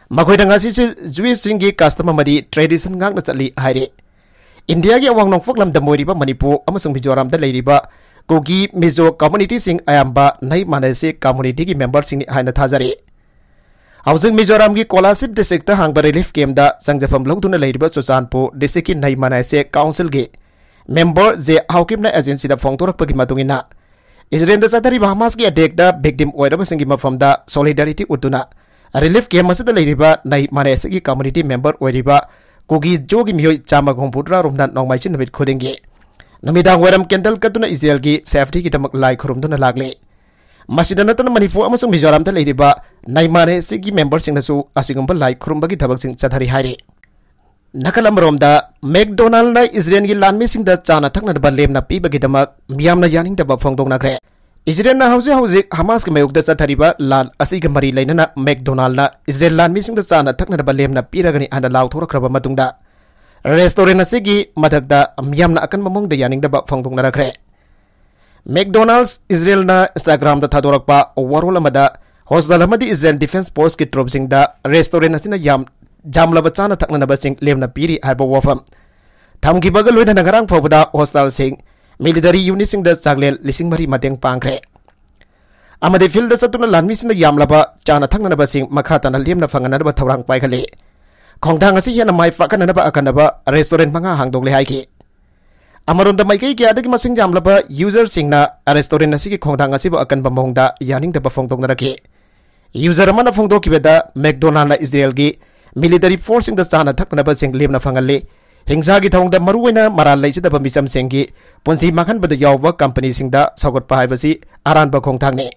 ꯃꯈꯣꯏꯅ ꯉꯁꯤꯁꯨ ꯖꯨꯏꯁꯁꯤꯡꯒꯤ ꯀꯁꯇꯝ ꯑꯃꯗꯤ ꯇ꯭ꯔꯦꯗꯤꯁꯟ ꯉꯥꯛꯅ ꯆꯠꯂꯤ ꯍꯥꯏꯔꯤ꯫ ꯏꯟꯗꯤꯌꯥꯒꯤ ꯑꯋꯥꯡ ꯅꯣꯡꯄꯣꯛ ꯂꯝꯗꯝ ꯑꯣꯏꯔꯤꯕ ꯃꯅꯤꯄꯨꯔ ꯑꯃꯁꯨꯡ ꯃꯤꯖꯣꯔꯥꯝꯗ ꯂꯩꯔꯤꯕ ꯀꯨꯀꯤ ꯃꯤꯖꯣ ꯀꯝꯃꯨꯅꯤꯇꯤꯁꯤꯡ ꯑꯌꯥꯝꯕ ꯅꯩ ꯃꯥꯅꯦꯁꯦ ꯀꯝꯃꯨꯅꯤꯇꯤꯒꯤ ꯃꯦꯝꯕꯔꯁꯤꯡꯅꯤ ꯍꯥꯏꯅ ꯊꯥꯖꯔꯤ꯫ ꯍꯧꯖꯤꯛ ꯃꯤꯖꯣꯔꯥꯝꯒꯤ ꯀꯣꯂꯥꯁꯤꯞ ꯗꯤꯁꯇ꯭ꯔꯤꯛꯇ ꯍꯥꯡꯕ ꯔꯤꯂꯤꯐ ꯀꯦꯝꯞꯇ ꯆꯪꯖꯐꯝ ꯂꯧꯗꯨꯅ ꯂꯩꯔꯤꯕ ꯆꯨꯔꯆꯥꯟꯄꯨꯔ ꯗꯤꯁꯇ꯭ꯔꯤꯛꯀꯤ ꯅꯩ ꯃꯅꯥꯏꯁꯦ ꯀꯥꯎꯟꯁꯤꯜꯒꯤ ꯃꯦꯝꯕꯔ ꯖꯦ ꯍꯥꯎꯀꯤꯞꯅ ꯑꯦꯖꯦꯟꯁꯤꯗ ꯐꯣꯡꯗꯣꯔꯛꯄꯒꯤ ꯃꯇꯨꯡ ꯏꯟꯅ, ꯏꯖꯔꯦꯜꯗ ꯆꯠꯊꯔꯤꯕ ꯍꯃꯥꯁꯀꯤ ꯑꯦꯇꯦꯛꯇ ꯚꯤꯛꯇꯤꯝ ꯑꯣꯏꯔꯕꯁꯤꯡꯒꯤ ꯃꯐꯝꯗ ꯁꯣꯂꯤꯗꯥꯔꯤꯇꯤ ꯎꯠꯇꯨꯅ ꯔꯤꯂꯤꯐ ꯀꯦꯝꯞ ꯑꯁꯤꯗ ꯂꯩꯔꯤꯕ ꯅꯩ ꯃꯅꯥꯏꯁꯦꯒꯤ ꯀꯝꯃꯨꯅꯤꯇꯤ ꯃꯦꯝꯕꯔ ꯑꯣꯏꯔꯤꯕ ꯀꯨꯀꯤ ꯖꯣꯒꯤ ꯃꯤꯑꯣꯏ ꯆꯥꯝꯃꯒ ꯍꯨꯝꯐꯨꯇꯔꯥ ꯔꯣꯝꯅ ꯅꯣꯡꯃꯥꯏꯖꯤꯡ ꯅꯨꯃꯤꯠ ꯈꯨꯗꯤꯡꯒꯤ ꯅꯨꯃꯤꯗꯥꯡ ꯋꯥꯏꯔꯝ ꯀꯦꯟꯗꯜ ꯀꯠꯇꯨꯅ ꯏꯖꯔꯦꯜꯒꯤ ꯁꯦꯐꯇꯤꯒꯤꯗꯃꯛ ꯂꯥꯏ ꯈꯨꯔꯨꯝꯗꯨꯅ ꯂꯥꯛꯂꯤ꯫ ꯃꯁꯤꯗ ꯅꯠꯇꯅ ꯃꯅꯤꯄꯨꯔ ꯑꯃꯁꯨꯡ ꯃꯤꯖꯣꯔꯥꯝꯗ ꯂꯩꯔꯤꯕ ꯅꯩ ꯃꯅꯥꯏꯁꯦꯒꯤ ꯃꯦꯝꯕꯔꯁꯤꯡꯅꯁꯨ ꯑꯁꯤꯒꯨꯝꯕ ꯂꯥꯏ ꯈꯨꯔꯨꯝꯕꯒꯤ ꯊꯕꯛꯁꯤꯡ ꯆꯠꯊꯔꯤ ꯍꯥꯏꯔꯤ꯫ ꯅꯥꯀꯜ ꯑꯃꯔꯣꯝꯗ, ꯃꯦꯛꯗꯣꯅꯥꯜꯅ ꯏꯖꯔꯦꯜꯒꯤ ꯂꯥꯟꯃꯤꯁꯤꯡꯗ ꯆꯥꯅ ꯊꯛꯅꯅꯕ ꯂꯦꯝꯅ ꯄꯤꯕꯒꯤꯗꯃꯛ ꯃꯤꯌꯥꯝꯅ ꯌꯥꯅꯤꯡꯗꯕ ꯐꯣꯡꯗꯣꯛꯅꯈ꯭ꯔꯦ꯫ ꯏꯖꯔꯦꯜꯅ ꯍꯧꯖꯤꯛ ꯍꯧꯖꯤꯛ ꯍꯃꯥꯁꯀꯤ ꯃꯥꯌꯣꯛꯇ ꯆꯠꯊꯔꯤꯕ ꯂꯥꯟ ꯑꯁꯤꯒ ꯃꯔꯤ ꯂꯩꯅꯅ ꯃꯦꯛꯗꯣꯅꯥꯜꯅ ꯏꯖꯔꯦꯜ ꯂꯥꯟꯃꯤꯁꯤꯡꯗ ꯆꯥꯅ ꯊꯛꯅꯅꯕ ꯂꯦꯝꯅ ꯄꯤꯔꯒꯅꯤ ꯍꯥꯏꯅ ꯂꯥꯎꯊꯣꯔꯛꯈ꯭ꯔꯕ ꯃꯇꯨꯡꯗ, ꯔꯦꯁꯇꯣꯔꯦꯟ ꯑꯁꯤꯒꯤ ꯃꯊꯛꯇ ꯃꯤꯌꯥꯝꯅ ꯑꯀꯟꯕ ꯃꯑꯣꯡꯗ ꯌꯥꯅꯤꯡꯗꯕ ꯐꯣꯡꯗꯣꯛꯅꯔꯛꯈ꯭ꯔꯦ꯫ ꯃꯦꯛꯗꯣꯅꯥꯜꯗꯁ ꯏꯖꯔꯦꯜꯅ Instagram-ꯗ ꯊꯥꯗꯣꯔꯛꯄ ꯋꯥꯔꯣꯜ ꯑꯃꯗ, ꯍꯣꯁꯇꯦꯜ ꯑꯃꯗꯤ ꯏꯖꯔꯦꯜ ꯗꯤꯐꯦꯟꯁ ꯐꯣꯔꯁꯀꯤ ꯇ꯭ꯔꯨꯞꯁꯤꯡꯗ ꯔꯦꯁꯇꯣꯔꯦꯟ ꯑꯁꯤꯅ ꯌꯥꯝ, ꯌꯥꯝꯂꯕ ꯆꯥꯅ ꯊꯛꯅꯅꯕꯁꯤꯡ ꯂꯦꯝꯅ ꯄꯤꯔꯤ ꯍꯥꯏꯕ ꯋꯥꯐꯝ ꯊꯝꯈꯤꯕꯒ ꯂꯣꯏꯅꯅ ꯉꯔꯥꯡ ꯐꯥꯎꯕꯗ ꯍꯣꯁꯇꯦꯜꯁꯤꯡ ꯃꯤꯂꯤꯇꯔꯤ ꯌꯨꯅꯤꯠꯁꯤꯡꯗ ꯆꯥꯛꯂꯦꯟ ꯂꯤꯁꯤꯡ ꯃꯔꯤ ꯃꯇꯦꯡ ꯄꯥꯡꯈ꯭ꯔꯦ꯫ ꯑꯃꯗꯤ ꯐꯤꯜꯗ ꯆꯠꯇꯨꯅ ꯂꯥꯟꯃꯤꯁꯤꯡꯅ ꯌꯥꯝꯂꯕ ꯆꯥꯅ ꯊꯛꯅꯅꯕꯁꯤꯡ ꯃꯈꯥ ꯇꯥꯅ ꯂꯦꯝꯅ ꯐꯪꯍꯟꯅꯕ ꯊꯧꯔꯥꯡ ꯄꯥꯏꯈꯠꯂꯤ꯫ ꯈꯣꯡꯊꯥꯡ ꯑꯁꯤ ꯍꯦꯟꯅ ꯃꯥꯏ ꯄꯥꯛꯍꯟꯅꯕ ꯑꯀꯟꯅꯕ ꯔꯦꯁꯇꯣꯔꯦꯟ ꯃꯉꯥ ꯍꯥꯡꯗꯣꯛꯂꯦ ꯍꯥꯏꯈꯤ꯫ ꯑꯃꯔꯣꯝꯗ, ꯃꯥꯏꯀꯩ ꯀꯌꯥꯗꯒꯤ ꯃꯁꯤꯡ ꯌꯥꯝꯂꯕ ꯌꯨꯖꯔꯁꯤꯡꯅ ꯔꯦꯁꯇꯣꯔꯦꯟ ꯑꯁꯤꯒꯤ ꯈꯣꯡꯊꯥꯡ ꯑꯁꯤꯕꯨ ꯑꯀꯟꯕ ꯃꯑꯣꯡꯗ ꯌꯥꯅꯤꯡꯗꯕ ꯐꯣꯡꯗꯣꯛꯅꯔꯛꯈꯤ꯫ ꯌꯨꯖꯔ ꯑꯃꯅ ꯐꯣꯡꯗꯣꯛꯈꯤꯕꯗ, ꯃꯦꯛꯗꯣꯅꯥꯜꯅ ꯏꯖꯔꯦꯜꯒꯤ ꯃꯤꯂꯤꯇꯔꯤ ꯐꯣꯔꯁꯁꯤꯡꯗ ꯆꯥꯅ ꯊꯛꯅꯕꯁꯤꯡ ꯂꯦꯝꯅ ꯐꯪꯍꯜꯂꯤ꯫ ꯍꯤꯡꯁꯥꯒꯤ ꯊꯧꯑꯣꯡꯗ ꯃꯔꯨꯑꯣꯏꯅ ꯃꯔꯥꯜ ꯂꯩꯖꯗꯕ ꯃꯤꯆꯝꯁꯤꯡꯒꯤ ꯄꯨꯟꯁꯤ ꯃꯥꯡꯍꯟꯕꯗ ꯌꯥꯎꯕ ꯀꯝꯄꯅꯤꯁꯤꯡꯗ ꯁꯧꯒꯠꯄ ꯍꯥꯏꯕꯁꯤ ꯑꯔꯥꯟꯕ ꯈꯣꯡꯊꯥꯡꯅꯤ꯫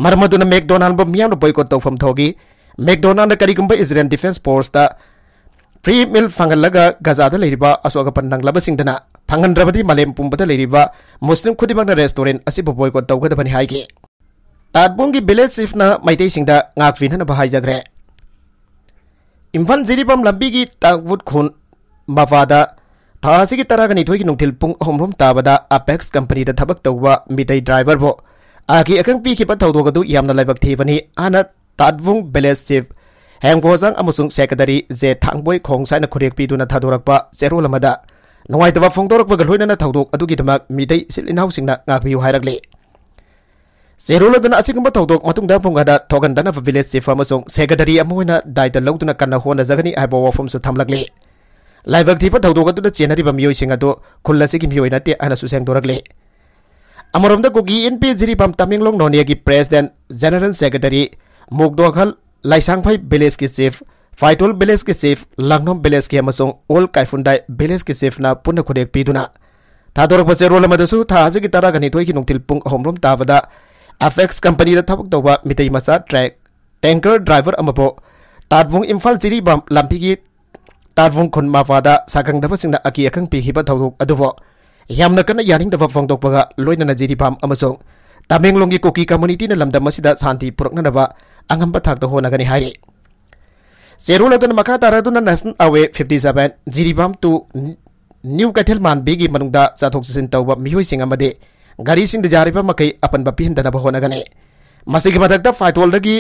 ꯃꯔꯝ ꯑꯗꯨꯅ ꯃꯦꯛꯗꯣꯅꯥꯜꯕꯨ ꯃꯤꯌꯥꯝꯅ ꯕꯣꯏꯀꯣꯠ ꯇꯧꯐꯝ ꯊꯣꯛꯏ꯫ ꯃꯦꯛꯗꯣꯅꯥꯜꯅ ꯀꯔꯤꯒꯨꯝꯕ ꯏꯖꯔꯦꯜ ꯗꯤꯐꯦꯟꯁ ꯐꯣꯔꯁꯇ ꯐ꯭ꯔꯤ ꯃꯤꯜ ꯐꯪꯍꯜꯂꯒ ꯒꯖꯥꯗ ꯂꯩꯔꯤꯕ ꯑꯁꯣꯛ ꯑꯄꯟ ꯅꯪꯂꯕꯁꯤꯡꯗꯅ ꯐꯪꯍꯟꯗ꯭ꯔꯕꯗꯤ ꯃꯥꯂꯦꯝ ꯄꯨꯝꯕꯗ ꯂꯩꯔꯤꯕ ꯃꯨꯁꯂꯤꯝ ꯈꯨꯗꯤꯡꯃꯛꯅ ꯔꯦꯁꯇꯣꯔꯦꯟ ꯑꯁꯤꯕꯨ ꯕꯣꯏꯀꯣꯠ ꯇꯧꯒꯗꯕꯅꯤ ꯍꯥꯏꯈꯤ꯫ ꯇꯥꯠꯕꯨꯡꯒꯤ ꯚꯤꯂꯦꯖ ꯆꯤꯐꯅ ꯃꯩꯇꯩꯁꯤꯡꯗ ꯉꯥꯛꯄꯤꯅꯅꯕ ꯍꯥꯏꯖꯈ꯭ꯔꯦ꯫ ꯏꯝꯐꯥꯜ ꯖꯤꯔꯤꯕꯥꯝ ꯂꯝꯕꯤꯒꯤ ꯇꯥꯡꯕꯨꯠ ꯈꯨꯟ ꯃꯄꯥꯗ ꯊꯥ ꯑꯁꯤꯒꯤ ꯇꯔꯥꯒ ꯅꯤꯊꯣꯏꯒꯤ ꯅꯨꯡꯊꯤꯜ ꯄꯨꯡ ꯑꯍꯨꯝ ꯔꯣꯝ ꯇꯥꯕꯗ ꯑꯄꯦꯛꯁ ꯀꯝꯄꯅꯤꯗ ꯊꯕꯛ ꯇꯧꯕ ꯃꯤꯇꯩ ꯗ꯭ꯔꯥꯏꯚꯔꯕꯨ ꯑꯀꯤ ꯑꯈꯪ ꯄꯤꯈꯤꯕ ꯊꯧꯗꯣꯛ ꯑꯗꯨ ꯌꯥꯝꯅ ꯂꯥꯏꯕꯛ ꯊꯤꯕꯅꯤ ꯍꯥꯏꯅ ꯇꯥꯠꯕꯨꯡ ꯚꯤꯂꯦꯖ ꯆꯤꯐ ꯍꯦꯝꯒꯣꯖꯥꯡ ꯑꯃꯁꯨꯡ ꯁꯦꯀ꯭ꯔꯦꯇꯔꯤ ꯖꯦ ꯊꯥꯡꯕꯣꯏ ꯈꯣꯡꯁꯥꯏꯅ ꯈꯨꯔꯦꯛ ꯄꯤꯗꯨꯅ ꯊꯥꯗꯣꯔꯛꯄ ꯆꯦꯔꯣꯜ ꯑꯃꯗ ꯅꯨꯡꯉꯥꯏꯇꯕ ꯐꯣꯡꯗꯣꯔꯛꯄꯒ ꯂꯣꯏꯅꯅ ꯊꯧꯗꯣꯛ ꯑꯗꯨꯒꯤꯗꯃꯛ ꯃꯤꯇꯩ ꯏꯆꯤꯜ ꯏꯅꯥꯎꯁꯤꯡꯅ ꯉꯥꯛꯄꯤꯌꯨ ꯍꯥꯏꯔꯛꯂꯤ꯫ ꯆꯦꯔꯣꯜ ꯑꯗꯨꯅ ꯑꯁꯤꯒꯨꯝꯕ ꯊꯧꯗꯣꯛ ꯃꯇꯨꯡꯗ ꯄꯨꯡ ꯈꯔꯗ ꯊꯣꯛꯍꯟꯗꯅꯕ ꯚꯤꯂꯦꯖ ꯆꯤꯐ ꯑꯃꯁꯨꯡ ꯁꯦꯀ꯭ꯔꯦꯇꯔꯤ ꯑꯃ ꯑꯣꯏꯅ ꯗꯥꯏꯇ ꯂꯧꯗꯨꯅ ꯀꯟꯅ ꯍꯣꯠꯅꯖꯒꯅꯤ ꯍꯥꯏꯕ ꯋꯥꯐꯝꯁꯨ ꯊꯝꯂꯛꯂꯤ꯫ ꯂꯥꯏꯕꯛ ꯊꯤꯕ ꯊꯧꯗꯣꯛ ꯑꯗꯨꯗ ꯆꯦꯟꯅꯔꯤꯕ ꯃꯤꯑꯣꯏꯁꯤꯡ ꯑꯗꯨ ꯈꯨꯜ ꯑꯁꯤꯒꯤ ꯃꯤꯑꯣꯏ ꯅꯠꯇꯦ ꯍꯥꯏꯅꯁꯨ ꯁꯦꯡꯗꯣꯔꯛꯂꯤ꯫ ꯑꯃꯔꯣꯝꯗ ꯀꯨꯀꯤ ꯏꯟꯄꯤ ꯖꯤꯔꯤꯕꯥꯝ ꯇꯃꯦꯡꯂꯣꯡ ꯅꯣꯅꯦꯒꯤ president general secretary Mukdokhal Laisangphai ꯚꯤꯂꯦꯖꯀꯤ ꯆꯤꯐ, ꯐꯥꯏꯇꯣꯜ ꯚꯤꯂꯦꯖꯀꯤ ꯆꯤꯐ, ꯂꯥꯡꯅꯣꯝ ꯚꯤꯂꯦꯖꯀꯤ ꯑꯃꯁꯨꯡ ꯑꯣꯜ ꯀꯥꯏꯐꯨꯟꯗꯥꯏ ꯚꯤꯂꯦꯖꯀꯤ ꯆꯤꯐꯅ ꯄꯨꯟꯅ ꯈꯨꯗꯦꯛ ꯄꯤꯗꯨꯅ ꯊꯥꯗꯣꯔꯛꯄ ꯆꯦꯔꯣꯜ ꯑꯃꯗꯁꯨ ꯊꯥ ꯑꯁꯤꯒꯤ ꯇꯔꯥꯒ ꯅꯤꯊꯣꯏꯒꯤ ꯅꯨꯡꯊꯤꯜ ꯄꯨꯡ ꯑꯍꯨꯝ ꯔꯣꯝ ꯇꯥꯕꯗ ꯑꯦꯐꯦꯛꯁ ꯀꯝꯄꯅꯤꯗ ꯊꯕꯛ ꯇꯧꯕ ꯃꯤꯇꯩ ꯃꯆꯥ ꯇ꯭ꯔꯦꯛ ꯇꯦꯡꯀꯔ ꯗ꯭ꯔꯥꯏꯚꯔ ꯑꯃꯕꯨ ꯇꯥꯠꯕꯨꯡ ꯏꯝꯐꯥꯜ ꯖꯤꯔꯤꯕꯥꯝ ꯂꯝꯕꯤꯒꯤ ꯇꯥꯠꯕꯨꯡ ꯈꯨꯟ ꯃꯄꯥꯗ ꯁꯥꯈꯪꯗꯕꯁꯤꯡꯅ ꯑꯀꯤ ꯑꯈꯪ ꯄꯤꯈꯤꯕ ꯊꯧꯗꯣꯛ ꯑꯗꯨꯕꯨ ꯌꯥꯝꯅ ꯀꯟꯅ ꯌꯥꯅꯤꯡꯗꯕ ꯐꯣꯡꯗꯣꯛꯄꯒ ꯂꯣꯏꯅꯅ ꯖꯤꯔꯤꯕꯥꯝ ꯑꯃꯁꯨꯡ ꯇꯃꯦꯡꯂꯣꯡꯒꯤ ꯀꯨꯀꯤ ꯀꯝꯃꯨꯅꯤꯇꯤꯅ ꯂꯝꯗꯝ ꯑꯁꯤꯗ ꯁꯥꯟꯇꯤ ꯄꯨꯔꯛꯅꯅꯕ ꯑꯉꯝꯕ ꯊꯥꯛꯇ ꯍꯣꯠꯅꯒꯅꯤ ꯍꯥꯏꯔꯤ꯫ ꯆꯦꯔꯣꯜ ꯑꯗꯨꯅ ꯃꯈꯥ ꯇꯥꯔꯗꯨꯅ national highway fifty seven Jiribam to new ꯀꯩꯊꯦꯜ ꯃꯥꯟꯕꯤꯒꯤ ꯃꯅꯨꯡꯗ ꯆꯠꯊꯣꯛ ꯆꯠꯁꯤꯟ ꯇꯧꯕ ꯃꯤꯑꯣꯏꯁꯤꯡ ꯑꯃꯗꯤ ꯒꯥꯔꯤꯁꯤꯡꯗ ꯌꯥꯔꯤꯕ ꯃꯈꯩ ꯑꯄꯟꯕ ꯄꯤꯍꯟꯗꯅꯕ ꯍꯣꯠꯅꯒꯅꯤ꯫ ꯃꯁꯤꯒꯤ ꯃꯊꯛꯇ ꯐꯥꯏꯇꯣꯜꯗꯒꯤ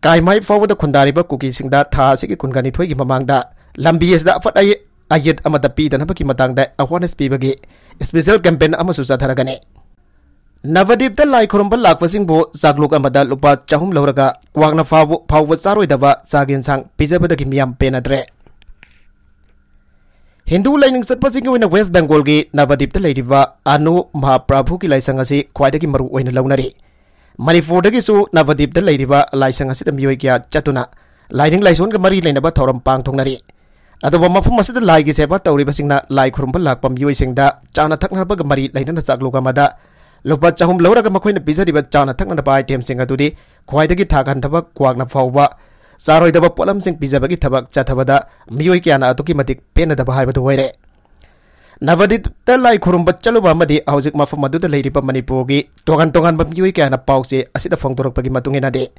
ꯀꯥꯏꯃꯥꯏ ꯐꯥꯎꯕꯗ ꯈꯨꯟꯗꯥꯔꯤꯕ ꯀꯨꯀꯤꯁꯤꯡꯗ ꯊꯥ ꯑꯁꯤꯒꯤ ꯀꯨꯟꯒ ꯅꯤꯊꯣꯏꯒꯤ ꯃꯃꯥꯡꯗ ꯂꯝꯕꯤ ꯑꯁꯤꯗ ꯑꯐꯠ ꯑꯌꯦ-, ꯑꯌꯦꯠ ꯑꯃꯠꯇ ꯄꯤꯗꯅꯕꯒꯤ ꯃꯇꯥꯡꯗ ꯑꯦꯋꯥꯔꯅꯦꯁ ꯄꯤꯕꯒꯤ ꯁ꯭ꯄꯦꯁꯦꯜ ꯀꯦꯝꯄꯦꯟ ꯑꯃꯁꯨ ꯆꯠꯊꯔꯒꯅꯤ꯫ ꯅꯕꯗꯤꯞꯇ ꯂꯥꯏ ꯈꯨꯔꯨꯝꯕ ꯂꯥꯛꯄꯁꯤꯡꯕꯨ ꯆꯥꯛꯂꯨꯛ ꯑꯃꯗ ꯂꯨꯄꯥ ꯆꯍꯨꯝ ꯂꯧꯔꯒ ꯀ꯭ꯋꯥꯛꯅ ꯐꯥꯎꯕ, ꯐꯥꯎꯕ ꯆꯥꯔꯣꯏꯗꯕ ꯆꯥꯛ ꯌꯦꯟꯁꯥꯡ ꯄꯤꯖꯕꯗꯒꯤ ꯃꯤꯌꯥꯝ ꯄꯦꯟꯅꯗ꯭ꯔꯦ꯫ ꯍꯤꯟꯗꯨ ꯂꯥꯏꯅꯤꯡ ꯆꯠꯄꯁꯤꯡꯒꯤ ꯑꯣꯏꯅ ꯋꯦꯁ ꯕꯦꯡꯒꯣꯜꯒꯤ ꯅꯕꯗꯤꯞꯇ ꯂꯩꯔꯤꯕ ꯑꯅꯨ ꯃꯍꯥꯄ꯭ꯔꯚꯨꯒꯤ ꯂꯥꯏꯁꯪ ꯑꯁꯤ ꯈ꯭ꯋꯥꯏꯗꯒꯤ ꯃꯔꯨ ꯑꯣꯏꯅ ꯂꯧꯅꯔꯤ꯫ ꯃꯅꯤꯄꯨꯔꯗꯒꯤꯁꯨ ꯅꯕꯗꯤꯞꯇ ꯂꯩꯔꯤꯕ ꯂꯥꯏꯁꯪ ꯑꯁꯤꯗ ꯃꯤꯑꯣꯏ ꯀꯌꯥ ꯆꯠꯇꯨꯅ ꯂꯥꯏꯅꯤꯡ ꯂꯥꯏꯁꯣꯟꯒ ꯃꯔꯤ ꯂꯩꯅꯕ ꯊꯧꯔꯝ ꯄꯥꯡꯊꯣꯛꯅꯔꯤ꯫ ꯑꯗꯨꯕꯨ ꯃꯐꯝ ꯑꯁꯤꯗ ꯂꯥꯏꯒꯤ ꯁꯦꯕꯥ ꯇꯧꯔꯤꯕꯁꯤꯡꯅ ꯂꯥꯏ ꯈꯨꯔꯨꯝꯕ ꯂꯥꯛꯄ ꯃꯤꯑꯣꯏꯁꯤꯡꯗ ꯆꯥꯅ ꯊꯛꯅꯕꯒ ꯃꯔꯤ ꯂꯩꯅꯅ ꯆꯥꯛꯂꯨꯛ ꯑꯃꯗ ꯂꯨꯄꯥ ꯆꯍꯨꯝ ꯂꯧꯔꯒ ꯃꯈꯣꯏꯅ ꯄꯤꯖꯔꯤꯕ ꯆꯥꯅ ꯊꯛꯅꯕ itemꯁꯤꯡ ꯑꯗꯨꯗꯤ ꯈ꯭ꯋꯥꯏꯗꯒꯤ ꯊꯥꯛ ꯍꯟꯊꯕ ꯀ꯭ꯋꯥꯛꯅ ꯐꯥꯎꯕ ꯆꯥꯔꯣꯏꯗꯕ ꯄꯣꯠꯂꯝꯁꯤꯡ ꯄꯤꯖꯕꯒꯤ ꯊꯕꯛ ꯆꯠꯊꯕꯗ ꯃꯤꯑꯣꯏ ꯀꯌꯥꯅ ꯑꯗꯨꯛꯀꯤ ꯃꯇꯤꯛ ꯄꯦꯟꯅꯗꯕ ꯍꯥꯏꯕꯗꯨ ꯑꯣꯏꯔꯦ꯫ ꯅꯕꯗꯤꯞꯇ ꯂꯥꯏ ꯈꯨꯔꯨꯝꯕ ꯆꯠꯂꯨꯕ ꯑꯃꯗꯤ ꯍꯧꯖꯤꯛ ꯃꯐꯝ ꯑꯗꯨꯗ ꯂꯩꯔꯤꯕ ꯃꯅꯤꯄꯨꯔꯒꯤ ꯇꯣꯉꯥꯟ ꯇꯣꯉꯥꯟꯕ ꯃꯤꯑꯣꯏ ꯀꯌꯥꯅ ꯄꯥꯎꯆꯦ ꯑꯁꯤꯗ ꯐꯣꯡꯗꯣꯔꯛꯄꯒꯤ ꯃꯇꯨꯡ ꯏꯟꯅꯗꯤ,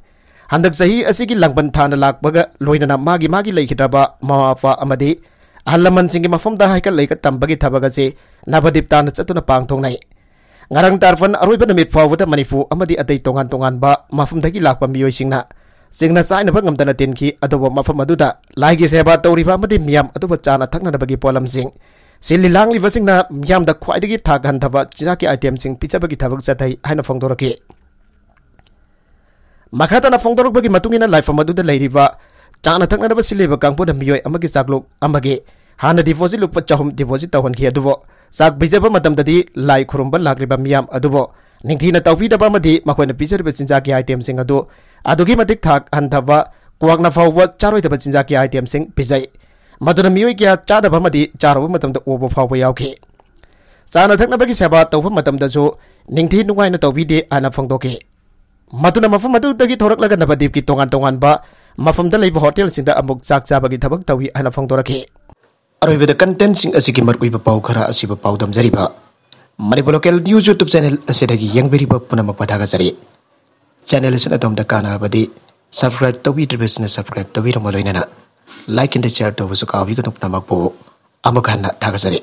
ꯍꯟꯗꯛ ꯆꯍꯤ ꯑꯁꯤꯒꯤ ꯂꯥꯡꯕꯟ ꯊꯥꯅ ꯂꯥꯛꯄꯒ ꯂꯣꯏꯅꯅ ꯃꯥꯒꯤ ꯃꯥꯒꯤ ꯂꯩꯈꯤꯗ꯭ꯔꯕ ꯃꯃꯥ ꯃꯄꯥ ꯑꯃꯗꯤ ꯑꯍꯜ ꯂꯃꯟꯁꯤꯡꯒꯤ ꯃꯐꯝꯗ ꯍꯩꯀꯠ ꯂꯩꯀꯠ ꯇꯝꯕꯒꯤ ꯊꯕꯛ ꯑꯁꯤ ꯅꯕꯗꯤꯞ ꯇꯥꯟꯅ ꯆꯠꯇꯨꯅ ꯄꯥꯡꯊꯣꯛꯅꯩ꯫ ꯉꯔꯥꯡ ꯇꯥꯔꯐꯟ ꯑꯔꯣꯏꯕ ꯅꯨꯃꯤꯠ ꯐꯥꯎꯕꯗ ꯃꯅꯤꯄꯨꯔ ꯑꯃꯗꯤ ꯑꯇꯩ ꯇꯣꯉꯥꯟ ꯇꯣꯉꯥꯟꯕ ꯃꯐꯝꯗꯒꯤ ꯂꯥꯛꯄ ꯃꯤꯑꯣꯏꯁꯤꯡꯅ ꯆꯤꯡꯅ ꯆꯥꯏꯅꯕ ꯉꯝꯗꯅ ꯇꯤꯟꯈꯤ꯫ ꯑꯗꯨꯕꯨ ꯃꯐꯝ ꯑꯗꯨꯗ ꯂꯥꯏꯒꯤ ꯁꯦꯕꯥ ꯇꯧꯔꯤꯕ ꯑꯃꯗꯤ ꯃꯤꯌꯥꯝ ꯑꯗꯨꯕꯨ ꯆꯥꯅ ꯊꯛꯅꯅꯕꯒꯤ ꯄꯣꯠꯂꯝꯁꯤꯡ ꯁꯤꯜꯂꯤ ꯂꯥꯡꯂꯤꯕꯁꯤꯡꯅ ꯃꯤꯌꯥꯝꯗ ꯈ꯭ꯋꯥꯏꯗꯒꯤ ꯊꯥꯛ ꯍꯟꯊꯕ ꯆꯤꯟꯖꯥꯛꯀꯤ itemꯁꯤꯡ ꯄꯤꯖꯕꯒꯤ ꯊꯕꯛ ꯆꯠꯊꯩ ꯍꯥꯏꯅ ꯐꯣꯡꯗꯣꯔꯛꯈꯤ꯫ ꯃꯈꯥ ꯇꯥꯅ ꯐꯣꯡꯗꯣꯔꯛꯄꯒꯤ ꯃꯇꯨꯡ ꯏꯟꯅ ꯂꯥꯏꯐꯝ ꯑꯗꯨꯗ ꯂꯩꯔꯤꯕ ꯆꯥꯅ ꯊꯛꯅꯅꯕ ꯁꯤꯜꯂꯤꯕ ꯀꯥꯡꯕꯨꯅ ꯃꯤꯑꯣꯏ ꯑꯃꯒꯤ ꯆꯥꯛꯂꯨꯛ ꯑꯃꯒꯤ ꯍꯥꯟꯅ deposit ꯂꯨꯄꯥ ꯆꯍꯨꯝ deposit ꯇꯧꯍꯟꯈꯤ꯫ ꯑꯗꯨꯕꯨ ꯆꯥꯛ ꯄꯤꯖꯕ ꯃꯇꯝꯗꯗꯤ ꯂꯥꯏ ꯈꯨꯔꯨꯝꯕ ꯂꯥꯛꯂꯤꯕ ꯃꯤꯌꯥꯝ ꯑꯗꯨꯕꯨ ꯅꯤꯡꯊꯤꯅ ꯇꯧꯕꯤꯗꯕ ꯑꯃꯗꯤ ꯃꯈꯣꯏꯅ ꯄꯤꯖꯔꯤꯕ ꯆꯤꯟꯖꯥꯛꯀꯤ itemꯁꯤꯡ ꯑꯗꯨ ꯑꯗꯨꯛꯀꯤ ꯃꯇꯤꯛ ꯊꯥꯛ ꯍꯟꯊꯕ, ꯀ꯭ꯋꯥꯛꯅ ꯐꯥꯎꯕ ꯆꯥꯔꯣꯏꯗꯕ ꯆꯤꯟꯖꯥꯛꯀꯤ itemꯁꯤꯡ ꯄꯤꯖꯩ꯫ ꯃꯗꯨꯅ ꯃꯤꯑꯣꯏ ꯀꯌꯥ ꯆꯥꯗꯕ ꯑꯃꯗꯤ ꯆꯥꯔꯨꯕ ꯃꯇꯝꯗ ꯑꯣꯕ ꯐꯥꯎꯕ ꯌꯥꯎꯈꯤ꯫ ꯆꯥꯅ ꯊꯛꯅꯕꯒꯤ ꯁꯦꯕꯥ ꯇꯧꯕ ꯃꯇꯝꯗꯁꯨ ꯅꯤꯡꯊꯤ ꯅꯨꯡꯉꯥꯏꯅ ꯇꯧꯕꯤꯗꯦ ꯍꯥꯏꯅ ꯐꯣꯡꯗꯣꯛꯈꯤ꯫ ꯃꯗꯨꯅ ꯃꯐꯝ ꯑꯗꯨꯗꯒꯤ ꯊꯣꯔꯛꯂꯒ ꯅꯕꯗꯤꯞꯀꯤ ꯇꯣꯉꯥꯟ ꯇꯣꯉꯥꯟꯕ ꯃꯐꯝꯗ ꯂꯩꯕ ꯍꯣꯇꯦꯜꯁꯤꯡꯗ ꯑꯃꯨꯛ ꯆꯥꯛ ꯆꯥꯕꯒꯤ ꯊꯕꯛ ꯇꯧꯏ ꯍꯥꯏꯅ ꯐꯣꯡꯗꯣꯔꯛꯈꯤ꯫ ꯑꯔꯣꯏꯕꯗ contentꯁꯤꯡ ꯑꯁꯤꯒꯤ ꯃꯔꯨꯑꯣꯏꯕ ꯄꯥꯎ ꯈꯔ ꯑꯁꯤꯕꯨ ꯄꯥꯎꯗꯝꯖꯔꯤꯕ Manipur Local News YouTube channel ꯑꯁꯤꯗꯒꯤ ꯌꯦꯡꯕꯤꯔꯤꯕ ꯄꯨꯝꯅꯃꯛꯄꯨ ꯊꯥꯒꯠꯆꯔꯤ꯫ Channel ꯑꯁꯤꯅ ꯑꯗꯣꯝꯗ ꯀꯥꯟꯅꯔꯕꯗꯤ subscribe ꯇꯧꯕꯤꯗ꯭ꯔꯤꯕꯁꯤꯡꯅ subscribe ꯇꯧꯕꯤꯔꯝꯕ ꯂꯣꯏꯅꯅ like and share ꯇꯧꯕꯁꯨ ꯀꯥꯎꯕꯤꯒꯅꯨ꯫ ꯄꯨꯝꯅꯃꯛꯄꯨ ꯑꯃꯨꯛ ꯍꯟꯅ ꯊꯥꯒꯠꯆꯔꯤ꯫